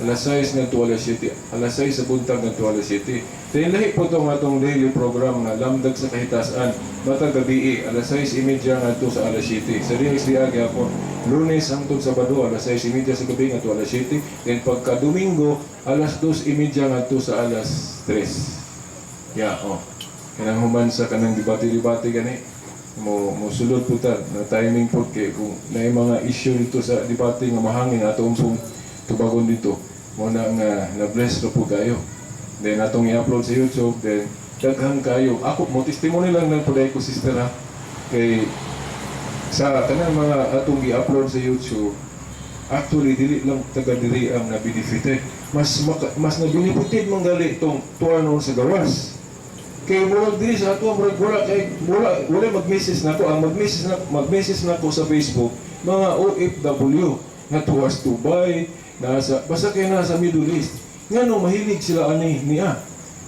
S4: Alas 6 ngadto alas 7, alas 6 sa buntag ngadto alas 7. Then lahi po tong atong daily program nga Lamdag sa Kahitasan matag gabi alas 6:30 ngadto sa alas 7. Sa DXDR gyapon Lunes hangtod Sabado alas 6:30 sa gabi ngadto alas 7. Then pagka Domingo alas 2:30 ngadto sa alas 3. Yeah, oh. Kanang human sa kanang debate-debate gani mo mosulod po ta na timing po kay kung naay mga issue dito sa debate nga mahangin ato pong tubagon dito. Mo na nga na-bless ra po kayo. Then atong i-upload sa YouTube, then daghan kayo. Ako mo testimony lang nang puday ko, sister, ha. Kay sa kanang mga atong i-upload sa YouTube, actually dili lang taga diri ang na-benefited. Mas na-benefited man gali itong tuwa noon sa gawas. Kay murag diri sa ato, murag wala kay wala wala mag-message nako, ang mag-message nako sa Facebook mga OFW nga tuwas Dubai, nasa basta kay nasa Middle East. Ngano mahilig sila ani niya?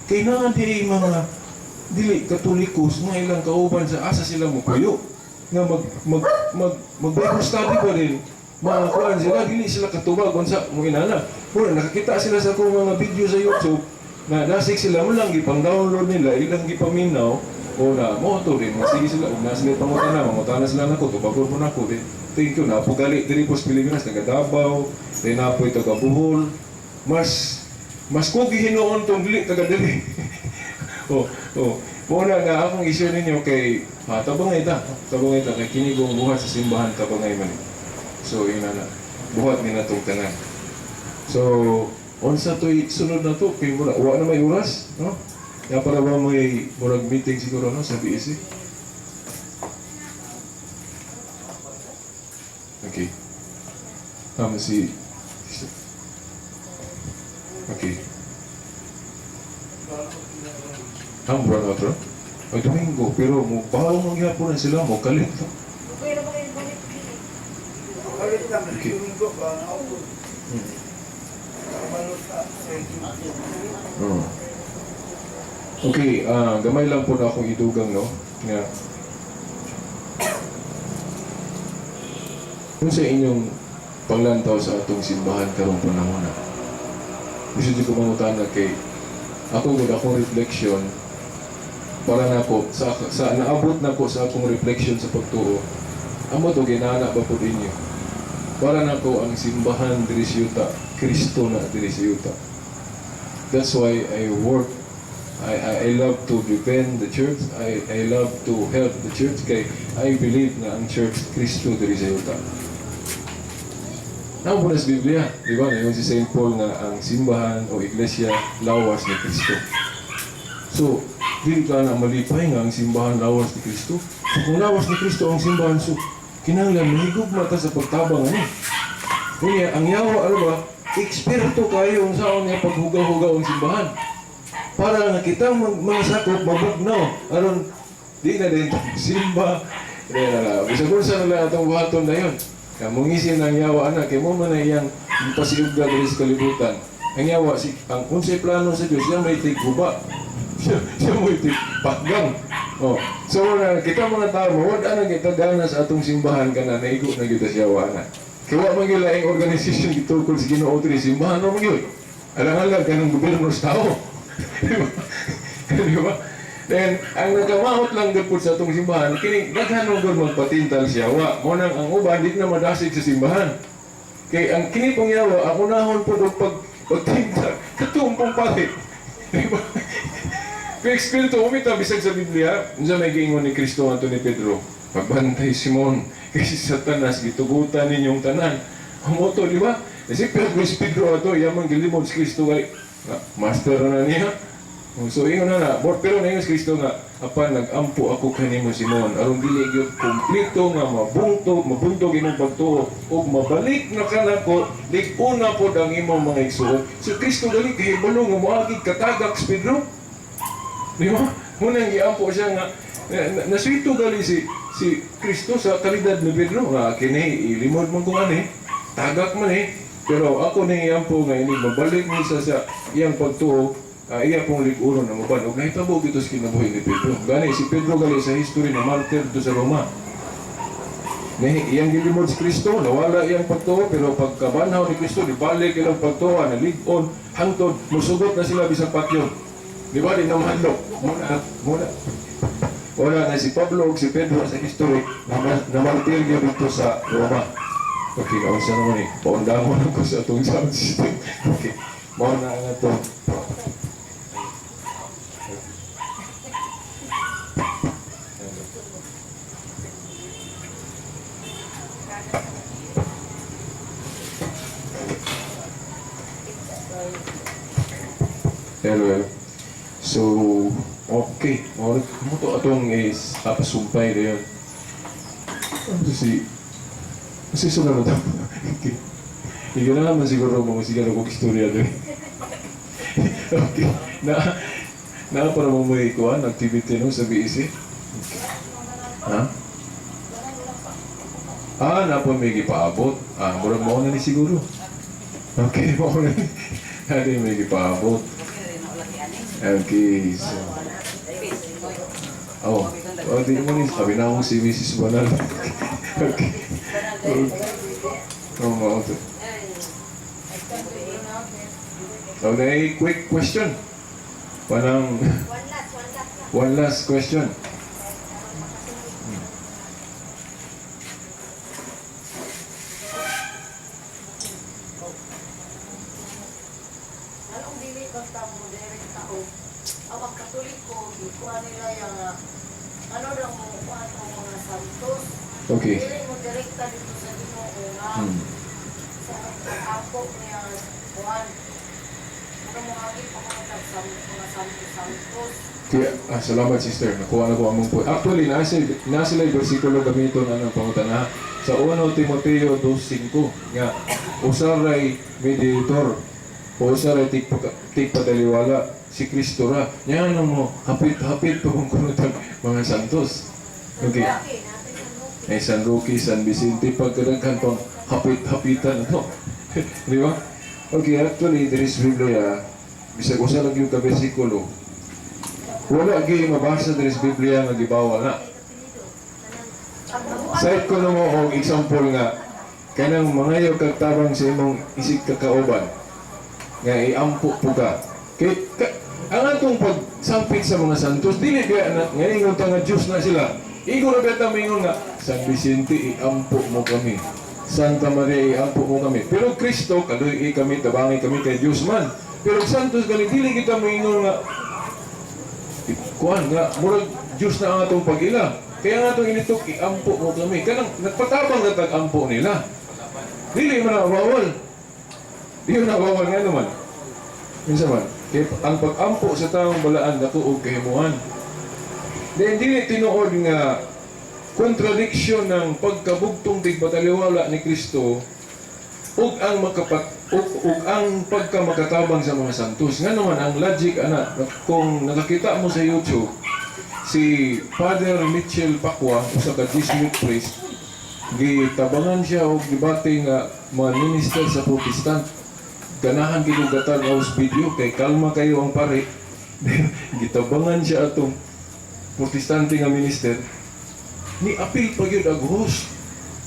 S4: Kay naa diri mga dili Katolikos nga ilang kauban sa asa sila mopuyo nga mag mag mag mag Bible study pa rin, mga kuan sila, dili sila katubag unsa mo inana. Mura nakakita sila sa akong mga video sa YouTube na dasig sila mo lang gipang-download nila, ilang gipaminaw o na mo to rin sige sila ug na sila pangutana, mangutana sila nako, tubagon mo nako din. Thank you na po gali diri po sa Pilipinas, taga Davao, din na po taga Bohol. Mas kugi hinuon tong dili taga diri. Oh. Muna nga akong i-share ninyo kay tabangay ta. Tabangay ta kay kini kong buhat sa simbahan, tabangay man. So ina na. Buhat ni natong tanan. So unsa to'y sunod na to kay mura wa na may oras, no? Ya, para ba may murag meeting siguro, no, sa BSC? Okay. Tama si. Okay. Ang run out, ro? Ay, Domingo, pero mo bawo mo gyapon na sila mo kalit. Okay. Oh. Okay, gamay lang po na akong idugang, no? Nga. Kung sa inyong panglantaw sa atong simbahan karong panahon na. Gusto ko mangutana kay ako gud, akong reflection para nako sa naabot na ko sa akong reflection sa pagtuo. Amo to ginana ba po ninyo? Para nako ang simbahan diri sa yuta, Kristo na diri sa yuta. That's why I work, I love to defend the church. I love to help the church kay I believe na ang church, Kristo diri sa yuta. Naa po na sa Biblia, di ba? Ngayon si St. Paul nga ang simbahan o iglesia lawas ni Kristo. So, dili ka na malipay nga ang simbahan lawas ni Kristo. So, kung lawas ni Kristo ang simbahan, so, kinahanglan mahigugma ta sa pagtabang ano. Kunya, ang yawa, ano ba, eksperto kayo kung saan nga paghugaw-hugaw ang simbahan. Para nga kitang mga sakop, mabugnaw. Aron, di na din simba. Di na na. Bisag unsa na lang atong buhaton na yun. Kamungisin ang yawa ana, kay mo man na iyang pasiugda diri sa kalibutan. Ang yawa, si, ang unsay plano sa Diyos, siya may tighuba. Siya may tigpakgang. Oh. So na kita mga tao, wala na kita gana sa atong simbahan kana naigo na kita siya yawa ana. Kay wa man gyud laing organisasyon gitukol sa Ginoo diri, simbahan ra man gyud. Alang-alang kanang gobyerno sa tao. Di ba? Di ba? Then, ang nagkamahot lang gud sa atong simbahan, kini daghan man gud magpatintal siya. Wa, mo nang ang uban di na madasig sa simbahan. Kay ang kini pong yawa, ang unahon po og pagtintal, katumpong pare. Di ba? Kay espiritu umita bisag sa Biblia, unsa may giingon ni Kristo ngadto ni Pedro? "Pagbantay, Simon, kay si Satanas gitugutan ninyong tanan." Humoto, di ba? Si Pedro, si Pedro ato, yamang gilimod si Kristo kay master na niya. So ingon na na, pero na si Kristo nga, "Apan nagampo ako kanimo, Simon, aron dili gyud kompleto nga mabungtog, mabuntog imong pagtuo ug mabalik na kanako, lig-una pod ang imong mga igsuon." So Kristo dali kahibalo nga moagi katagak si Pedro. Di ba? Munang giampo siya nga naswito gali si Kristo sa kalidad ni Pedro nga kini ilimod man kung ani, tagak man eh. Pero ako ni iampo nga ini mabalik ni sa iyang pagtuo, iya pong lig-uno na muban ug nahitabo gito sa kinabuhi ni Pedro. Gani si Pedro gali sa history na martyr do sa Roma. Nahi, iyang gilimod si Kristo, nawala iyang pagtuo, pero pagkabanhaw ni Kristo, dibalik ilang pagtuo, nalig-on, hangtod, musugot na sila bisag patyon. Di ba, di na mahadlok. Muna, muna. Wala na si Pablo ug si Pedro sa history na, na martir gyud dito sa Roma. Okay, kaunsa naman eh. Paundamon ako sa atong sound system. Okay, mao na ang ato. Pero, so, okay. Mao to atong is apasumpay na yun. Si sunod na to. Okay. Hindi na naman siguro mga siguro kong istorya doon. Okay. Na para mo may kuan activity no sa BEC. Ha? Ah, na po may gipaabot. Ah, murag mao na ni siguro. Okay, mao na ni. Ano may gipaabot. Okay, so. Oh, di mo ni sabi na akong si Mrs. Banal. Okay. Okay. Oh, mao to. Okay, quick question. Parang
S2: One last na.
S4: One last question.
S7: Anong dili basta mo direkta o ang Katoliko, gikuha nila yung ano daw mo kuha ang mga santos. Dili mo direkta dito sa Ginoo nga sa ako niya kuan. Ano mo agi pa mga tag mga santos santos.
S4: Kaya, salamat, sister. Nakuha na ko ang mong point. Actually, nasa sila yung versikulo gamiton na ng pangutana. Sa 1 Timoteo 2:5 nga, usaray mediator, o usaray tigpadaliwala, si Kristo ra. Yan ano mo, hapit-hapit pa kung kunutang mga santos. Okay. Eh, San Roque, San Vicente, pagkadaghan pang hapit-hapitan, ano? Di ba? Okay, actually, there is Biblia, bisag usa lang yung ka-versikulo, wala gyud mabasa diri sa Biblia nga gibawal na. Side ko namo og example nga kanang mangayo kag tabang sa imong isig kakauban nga iampo po ka. Kay ka, ang atong pagsampit sa mga santos dili kaya na ngayon ta nga Dios na sila. Igo ra beta mingon nga San Vicente, iampo mo kami. Santa Maria, iampo mo kami. Pero Kristo kaluy kami, tabangi kami kay Dios man. Pero santos gali dili kita moingon nga kuan nga murag Dios na ang atong pag-ila. Kaya nga atong initok iampo mo kami. Kanang nagpatabang na tag-ampo nila. Dili man na bawal. Dili man na bawal nga naman. Minsan man, kay ang pag-ampo sa taong balaan dako og kahimuan. Then dili tinuod nga contradiction ng pagkabugtong tigpataliwala ni Kristo ug ang makapat ug ang pagkamakatabang sa mga santos. Nga naman ang logic ana, kung nakakita mo sa YouTube si Father Mitchell Pacwa, usa ka Jesuit priest, gitabangan siya og debate nga mga minister sa Protestant. Ganahan gid og gatag house video kay kalma kayo ang pare. Gitabangan siya atong Protestante nga minister, ni apil pa gyud ang host.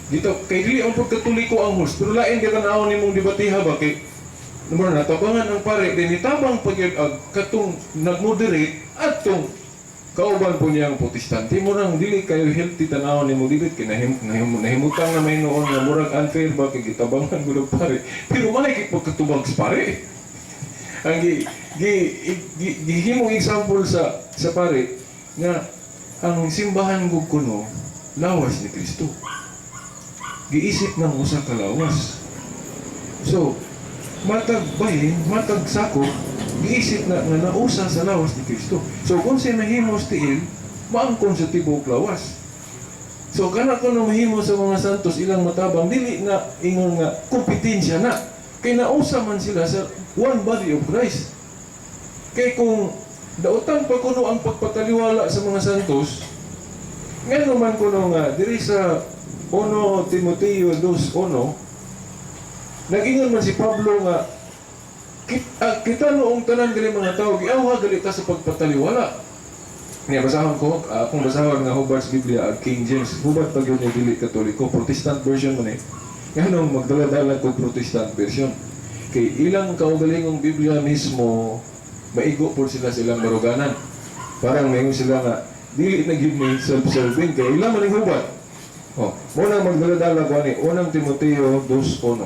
S4: Dito kay dili ang pagkatoliko ang host, pero lain kay tan-awon nimong debatiha ba kay numero natabangan ang pare, din nitabang pa gyud ang katong nagmoderate atong kauban po niya ang Protestante. Mo nang dili kayo healthy tan-awon nimo debate kay nahimutang na may noon nga murag unfair ba kay gitabangan gud ang pare, pero malay kay pagkatubag sa pare. Ang gi gi, gi, gihimong example sa pare nga ang simbahan gud kuno lawas ni Kristo, giisip ng usa ka lawas. So matag bahin, matag sakop, giisip na nga nausa sa lawas ni Kristo. So kung siya mahimo sa tiil, maangkon sa tibuok lawas. So kana ko mahimo sa mga santos ilang matabang, dili na ingon nga kompetensya na kay nausa man sila sa one body of Christ. Kay kung dautan pa kuno ang pagpataliwala sa mga santos, ngano man kuno nga diri sa 1 Timoteo 2:1 nagingon man si Pablo nga kita noong tanan gali mga tao giawha gali ta sa pagpataliwala. Niya basahon ko, akong basahon nga hubad sa Biblia ang King James. Hubad pag yun yung dili Katoliko, Protestant version man eh. Nganong magdala-dala ko Protestant version? Kay ilang kaugalingong Biblia mismo maigo po sila sa ilang baruganan. Parang mayroon sila nga dili na gyud ni self-serving kay ilang man ning hubad. Oh, mo nang magdala-dala ko ani unang Timoteo 2:1.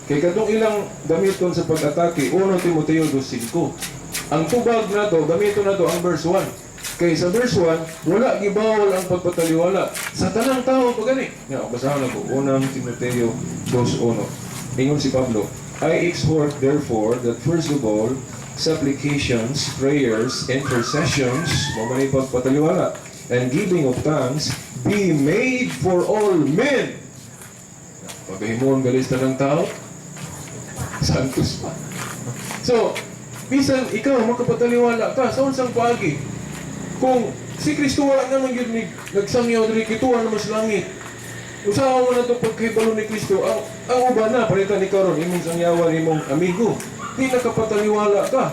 S4: Kay katong ilang gamiton sa pag-atake 1 Timoteo 2:5. Ang tubag nato gamiton nato ang verse 1. Kay sa verse 1, wala gibawal ang pagpataliwala sa tanang tao pa gani. Nga basahon ako unang Timoteo 2:1. Ingon si Pablo, "I exhort therefore that first of all Supplications, prayers, intercessions, mao man pagpataliwala, and giving of thanks be made for all men. Pagahimon galis ng tao, santos pa. So, bisan ikaw makapataliwala ka sa unsang paagi. Kung si Kristo wala naman gyud ni nagsangyaw diri, kituan naman sa langit. Usaha mo na ito pagkahibalo ni Kristo, ang uban na, palitan ni karon imong sangyawan, imong amigo. Di nakapataliwala ka.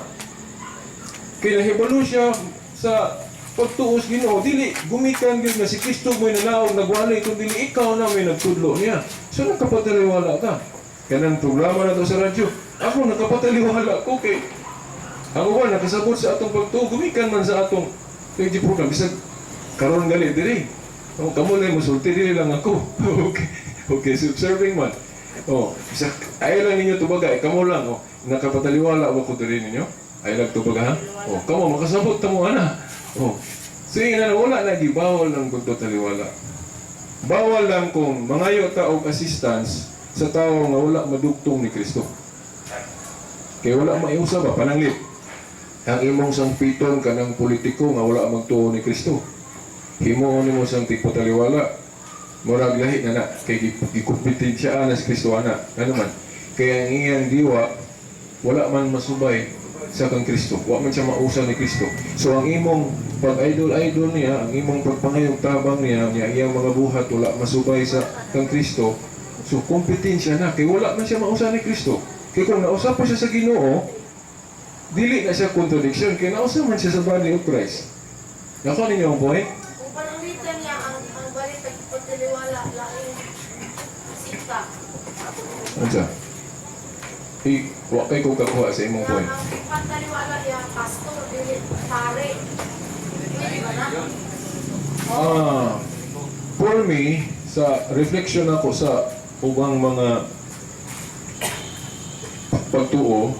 S4: Kay nahibalo siya sa pagtuos Ginoo, dili gumikan gyud nga si Kristo mo'y nanaog nagwalay, kun dili ikaw na may nagtudlo niya. So nakapataliwala ka. Kanang programa na to sa radyo, ako nakapataliwala ko kay ang uban nakasabot sa atong pagtuo, gumikan man sa atong radio program bisag karon gali diri. Oh, kamo lang musulti, dili lang ako. Okay. Okay, subserving man. Oh, bisag ay lang ninyo tubaga, eh, kamo lang, oh, nakapataliwala ba ko diri ninyo? Ay lang tubaga ha? Oh, kamo makasabot tamo ana. Oh. Sige na, wala na gibawal ng pagpataliwala. Bawal lang kung mangayo ta og assistance sa tawo nga wala madugtong ni Kristo. Kay wala maiusa ba pananglit. Ang imong sangpiton kanang politiko nga wala magtuo ni Kristo. Himuon nimo sang tigpataliwala. Murag lahi na na kay gikumpetensya na si Kristo ana. Ano man? Kay ang iyang diwa wala man masubay sa kang Kristo. Wa man siya mausa ni Kristo. So ang imong pag-idol-idol niya, ang imong pagpangayog tabang niya, niya iyang mga buhat wala masubay sa kang Kristo. So kompetensya na kay wala man siya mausa ni Kristo. Kay kung nausa pa siya sa Ginoo, dili na siya contradiction kay nausa man siya sa body of Christ. Nako ninyo ang point?
S7: Kung pananglitan niya ang balik pagtaliwala laing sikta.
S4: Unsa? I wa kay ko kakuha sa imong point.
S7: Ang pagtaliwala niya pastor dili pare. Pwede ba na?
S4: Ah, for me, sa reflection ako sa ubang mga pagtuo,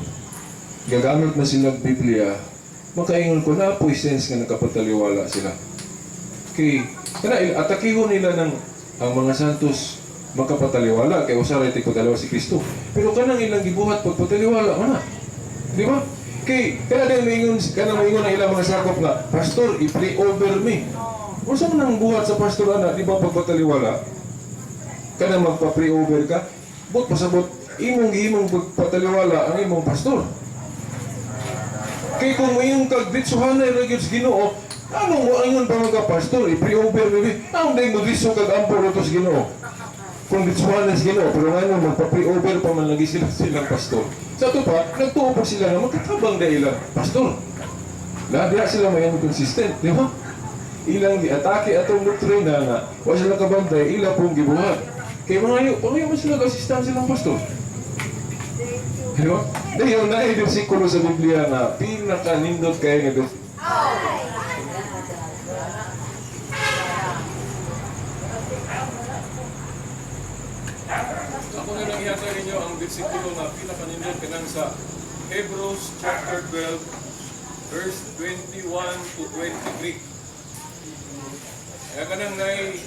S4: gagamit na sila Biblia, makaingon ko na po'y sense nga nakapataliwala sila. Kay, kana atakihon nila ng ang mga santos makapataliwala kay usa ra tigpataliwala si Kristo. Pero kanang ilang gibuhat pagpataliwala man na. Di ba? Kay kana din maingon, kanang maingon ang ilang mga sakop nga, "Pastor, i-pray over me." Unsa man ang buhat sa pastor ana, di ba pagpataliwala? Kanang magpa-pray over ka, but pasabot imong gihimong pagpataliwala ang imong pastor. Kay kung moingon kag ditsuhanay ra gyud sa Ginoo, anong moingon pa mga pastor, i-pray over me? Anong day mo ditso kag ampo ra to sa Ginoo? Kung ditsuhanay sa Ginoo, pero ngano magpa-pray over pa man lagi sila silang pastor. Sa ato pa, nagtuo pa sila nga magkatabang dahil ilang pastor. Na diha sila may inconsistent, di ba? Ilang giatake atong doktrina nga wa sila kabantay, ila pong gibuhat. Kay mga pangayo man sila assistant silang pastor. Di ba? Dayon na ay bersikulo sa Biblia nga pinakanindot kay nga Ako na lang ihatag ninyo ang bersikulo nga pinakanindot kanang sa Hebrews chapter 12 verse 21 to 23. Kaya kanang nay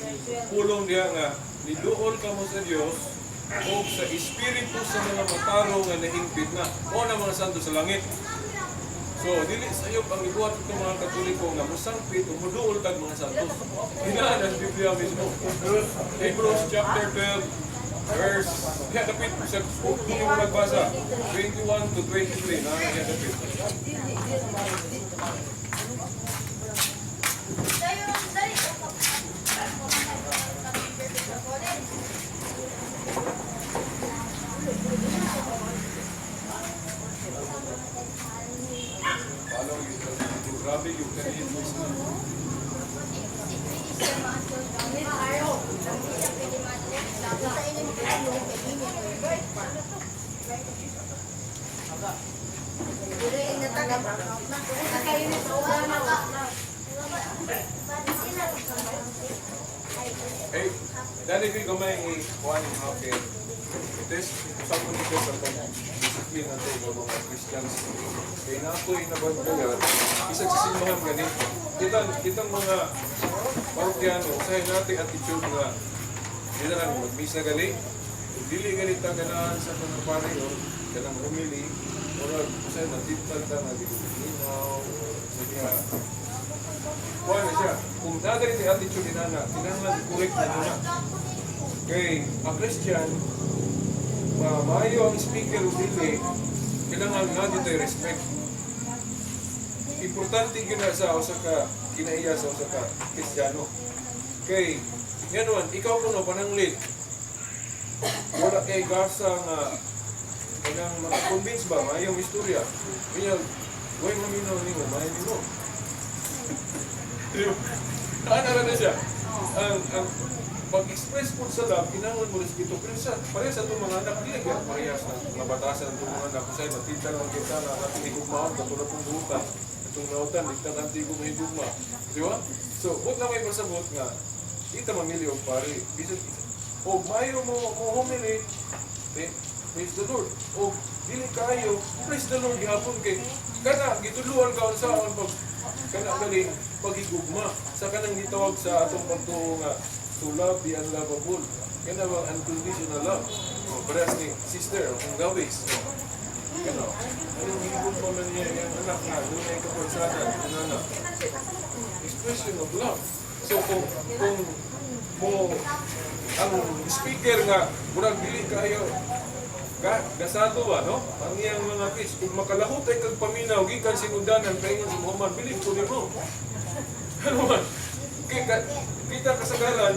S4: pulong diha nga niduol kamo sa Dios o sa espiritu sa mga matarong nga nahingpit na o na mga santo sa langit. So dili sayop ang gibuhat itong mga Katoliko nga mosangpit o muduol kag mga santos. Hinaan ang Biblia mismo. Hebrews chapter 12 verse diha dapit sa dili mo nagbasa 21 to 23 na diha dapit. Follow you. Grabe yung kanil voice na. Hey, dali ko'y gamay i-kuhan yung hapin. It is, sa ko nito sa pag-discipline nato ng mga Christians. Kaya na ako'y nabantayan, isang sa simbahan gani, kitang mga parokyano, usahay natin attitude nga, hindi na lang, magmisa gali, Kung dili ganita ganahan sa mga pare o kanang humili, murag usay natintad ta nga di ko minaw, niya. Kuha na siya. Kung naa ganito yung attitude ni nana, kinahanglan correct na nana. Kay a Christian, maayo ang speaker o dili, kailangan na dito respect. Importante gyud na sa usa ka kinaiya sa usa ka Kristiyano. Kay nganon, ikaw kuno pananglit. Wala kay gasa nga kanang maka-convince ba maayong istorya. Kaya way maminaw nimo, maayo nimo. Di ba? Ana ra na siya. Ang pag-express po sa love, kinahanglan mo respeto. Pero sa, pareha sa itong mga anak, di na parehas na mabatasan itong mga anak. Kasi matinta lang kita na ating higugmaon, katulad kong buhutan. Itong nautan, di ta kanti ko mahigugma. Di ba? So, but na may pasabot nga, di ta mamili og pare. Bisan, o mayo mo mo humili, eh, praise the Lord. O dili kayo, praise the Lord gihapon kay kana gitudluan ka unsaon pag kana galing paghigugma sa kanang gitawag sa atong pagtuo nga to love the unlovable. Kana bang unconditional love? O, parehas ni sister o kung gawis. O, kana. Anong higugma man niya iyang anak nga dunay kapansanan, kunana. Expression of love. So kung mo ang speaker nga murag dili kayo ka gasado ba, no, ang iyang mga pitch, kung makalahutay kag paminaw gikan sinundanan kay sa Muhammad, bilib ko nimo. Ano man kay ka, kita kasagaran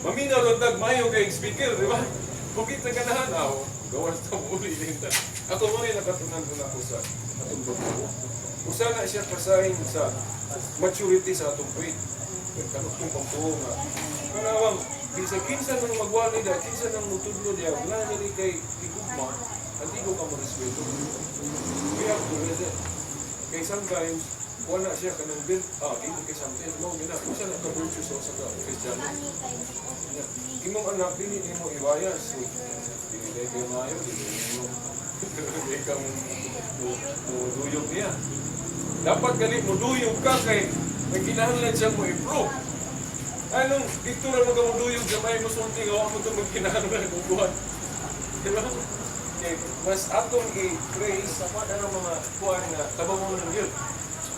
S4: maminaw lang tag mayo kay speaker, di ba? Kung kita ganahan aw gawas ta mo uli ta. Ako mo rin nakatunan ko na ako sa atong pagtuo, usa na siya kasahin sa maturity sa atong faith. Kay kanutong pagtuo nga kanawang kinsa kinsa nang magwali da, kinsa nang mutudlo diya, wala na ni kay igugma at ko ka mo respeto. We have to listen kay sometimes wala siya kanang build imo kay sometimes mo gina usa na ka virtue sa usa ka Kristiyano. Nya, imong anak dili nimo iwayas, so dili dai kay maayo, dili nimo, dili ka mo mo duyog niya. Dapat gani mo duyog ka kay nagkinahanglan siya mo improve. Anong dito ra mo duyog sa may musulti nga wa mo to magkinahanglan og buhat, di ba? Kay mas atong i-praise sa mga anong mga kuan nga tabang mo ng yun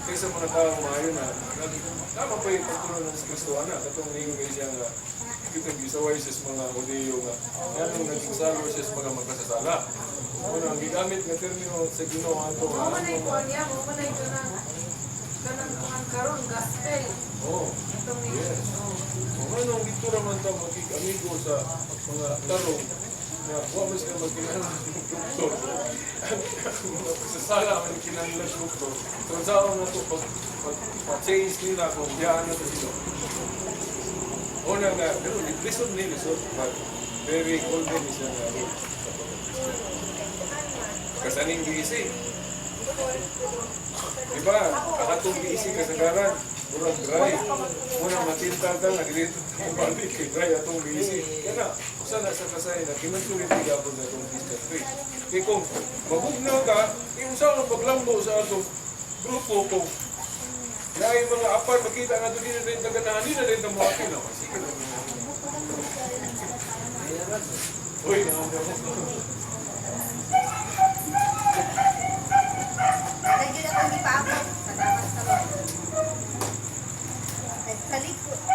S4: kaysa mga tao maayo na tama pa yung pagtulong ng Kristo ana katong ningon kay siya nga kita gisaway siya sa mga Hudiyo nga nganong naging siya sa mga magkasasala. Una, ang gigamit nga termino sa Ginoo ato nga
S7: Mao man ay kuan niya, mao man ay kanang kuan karon gospel.
S4: Oh.
S7: Itong ni
S4: Yes.
S7: Oh.
S4: Kung anong dito raman ta makig-amigo sa mga tarong na wa man sila magkinahanglan ng doktor. Ang mga pasasala man kinahanglan ng doktor. So saan na to pag pag pa-change nila kung diyaan na to sila. Una nga, pero lisod ni lisod, but very golden siya nga role sa pagka-Christian. Kasaning giisi. Diba? Ang atong giisi kasagaran, murag dry. Muna matinta ka nga, dili ito balik kay dry atong giisi. Kaya na, usa na sa kasay na kimaturity gapon sa atong Christian faith. Kaya kung mabugnaw ka, unsa ang paglambo sa atong grupo kung naay mga apan makita nga doon na rin taganahan, di na rin na mo akin. Sige na. Uy,
S2: Lagi na akong gipaabot. Salamat sa Lord. Nagsalig ko.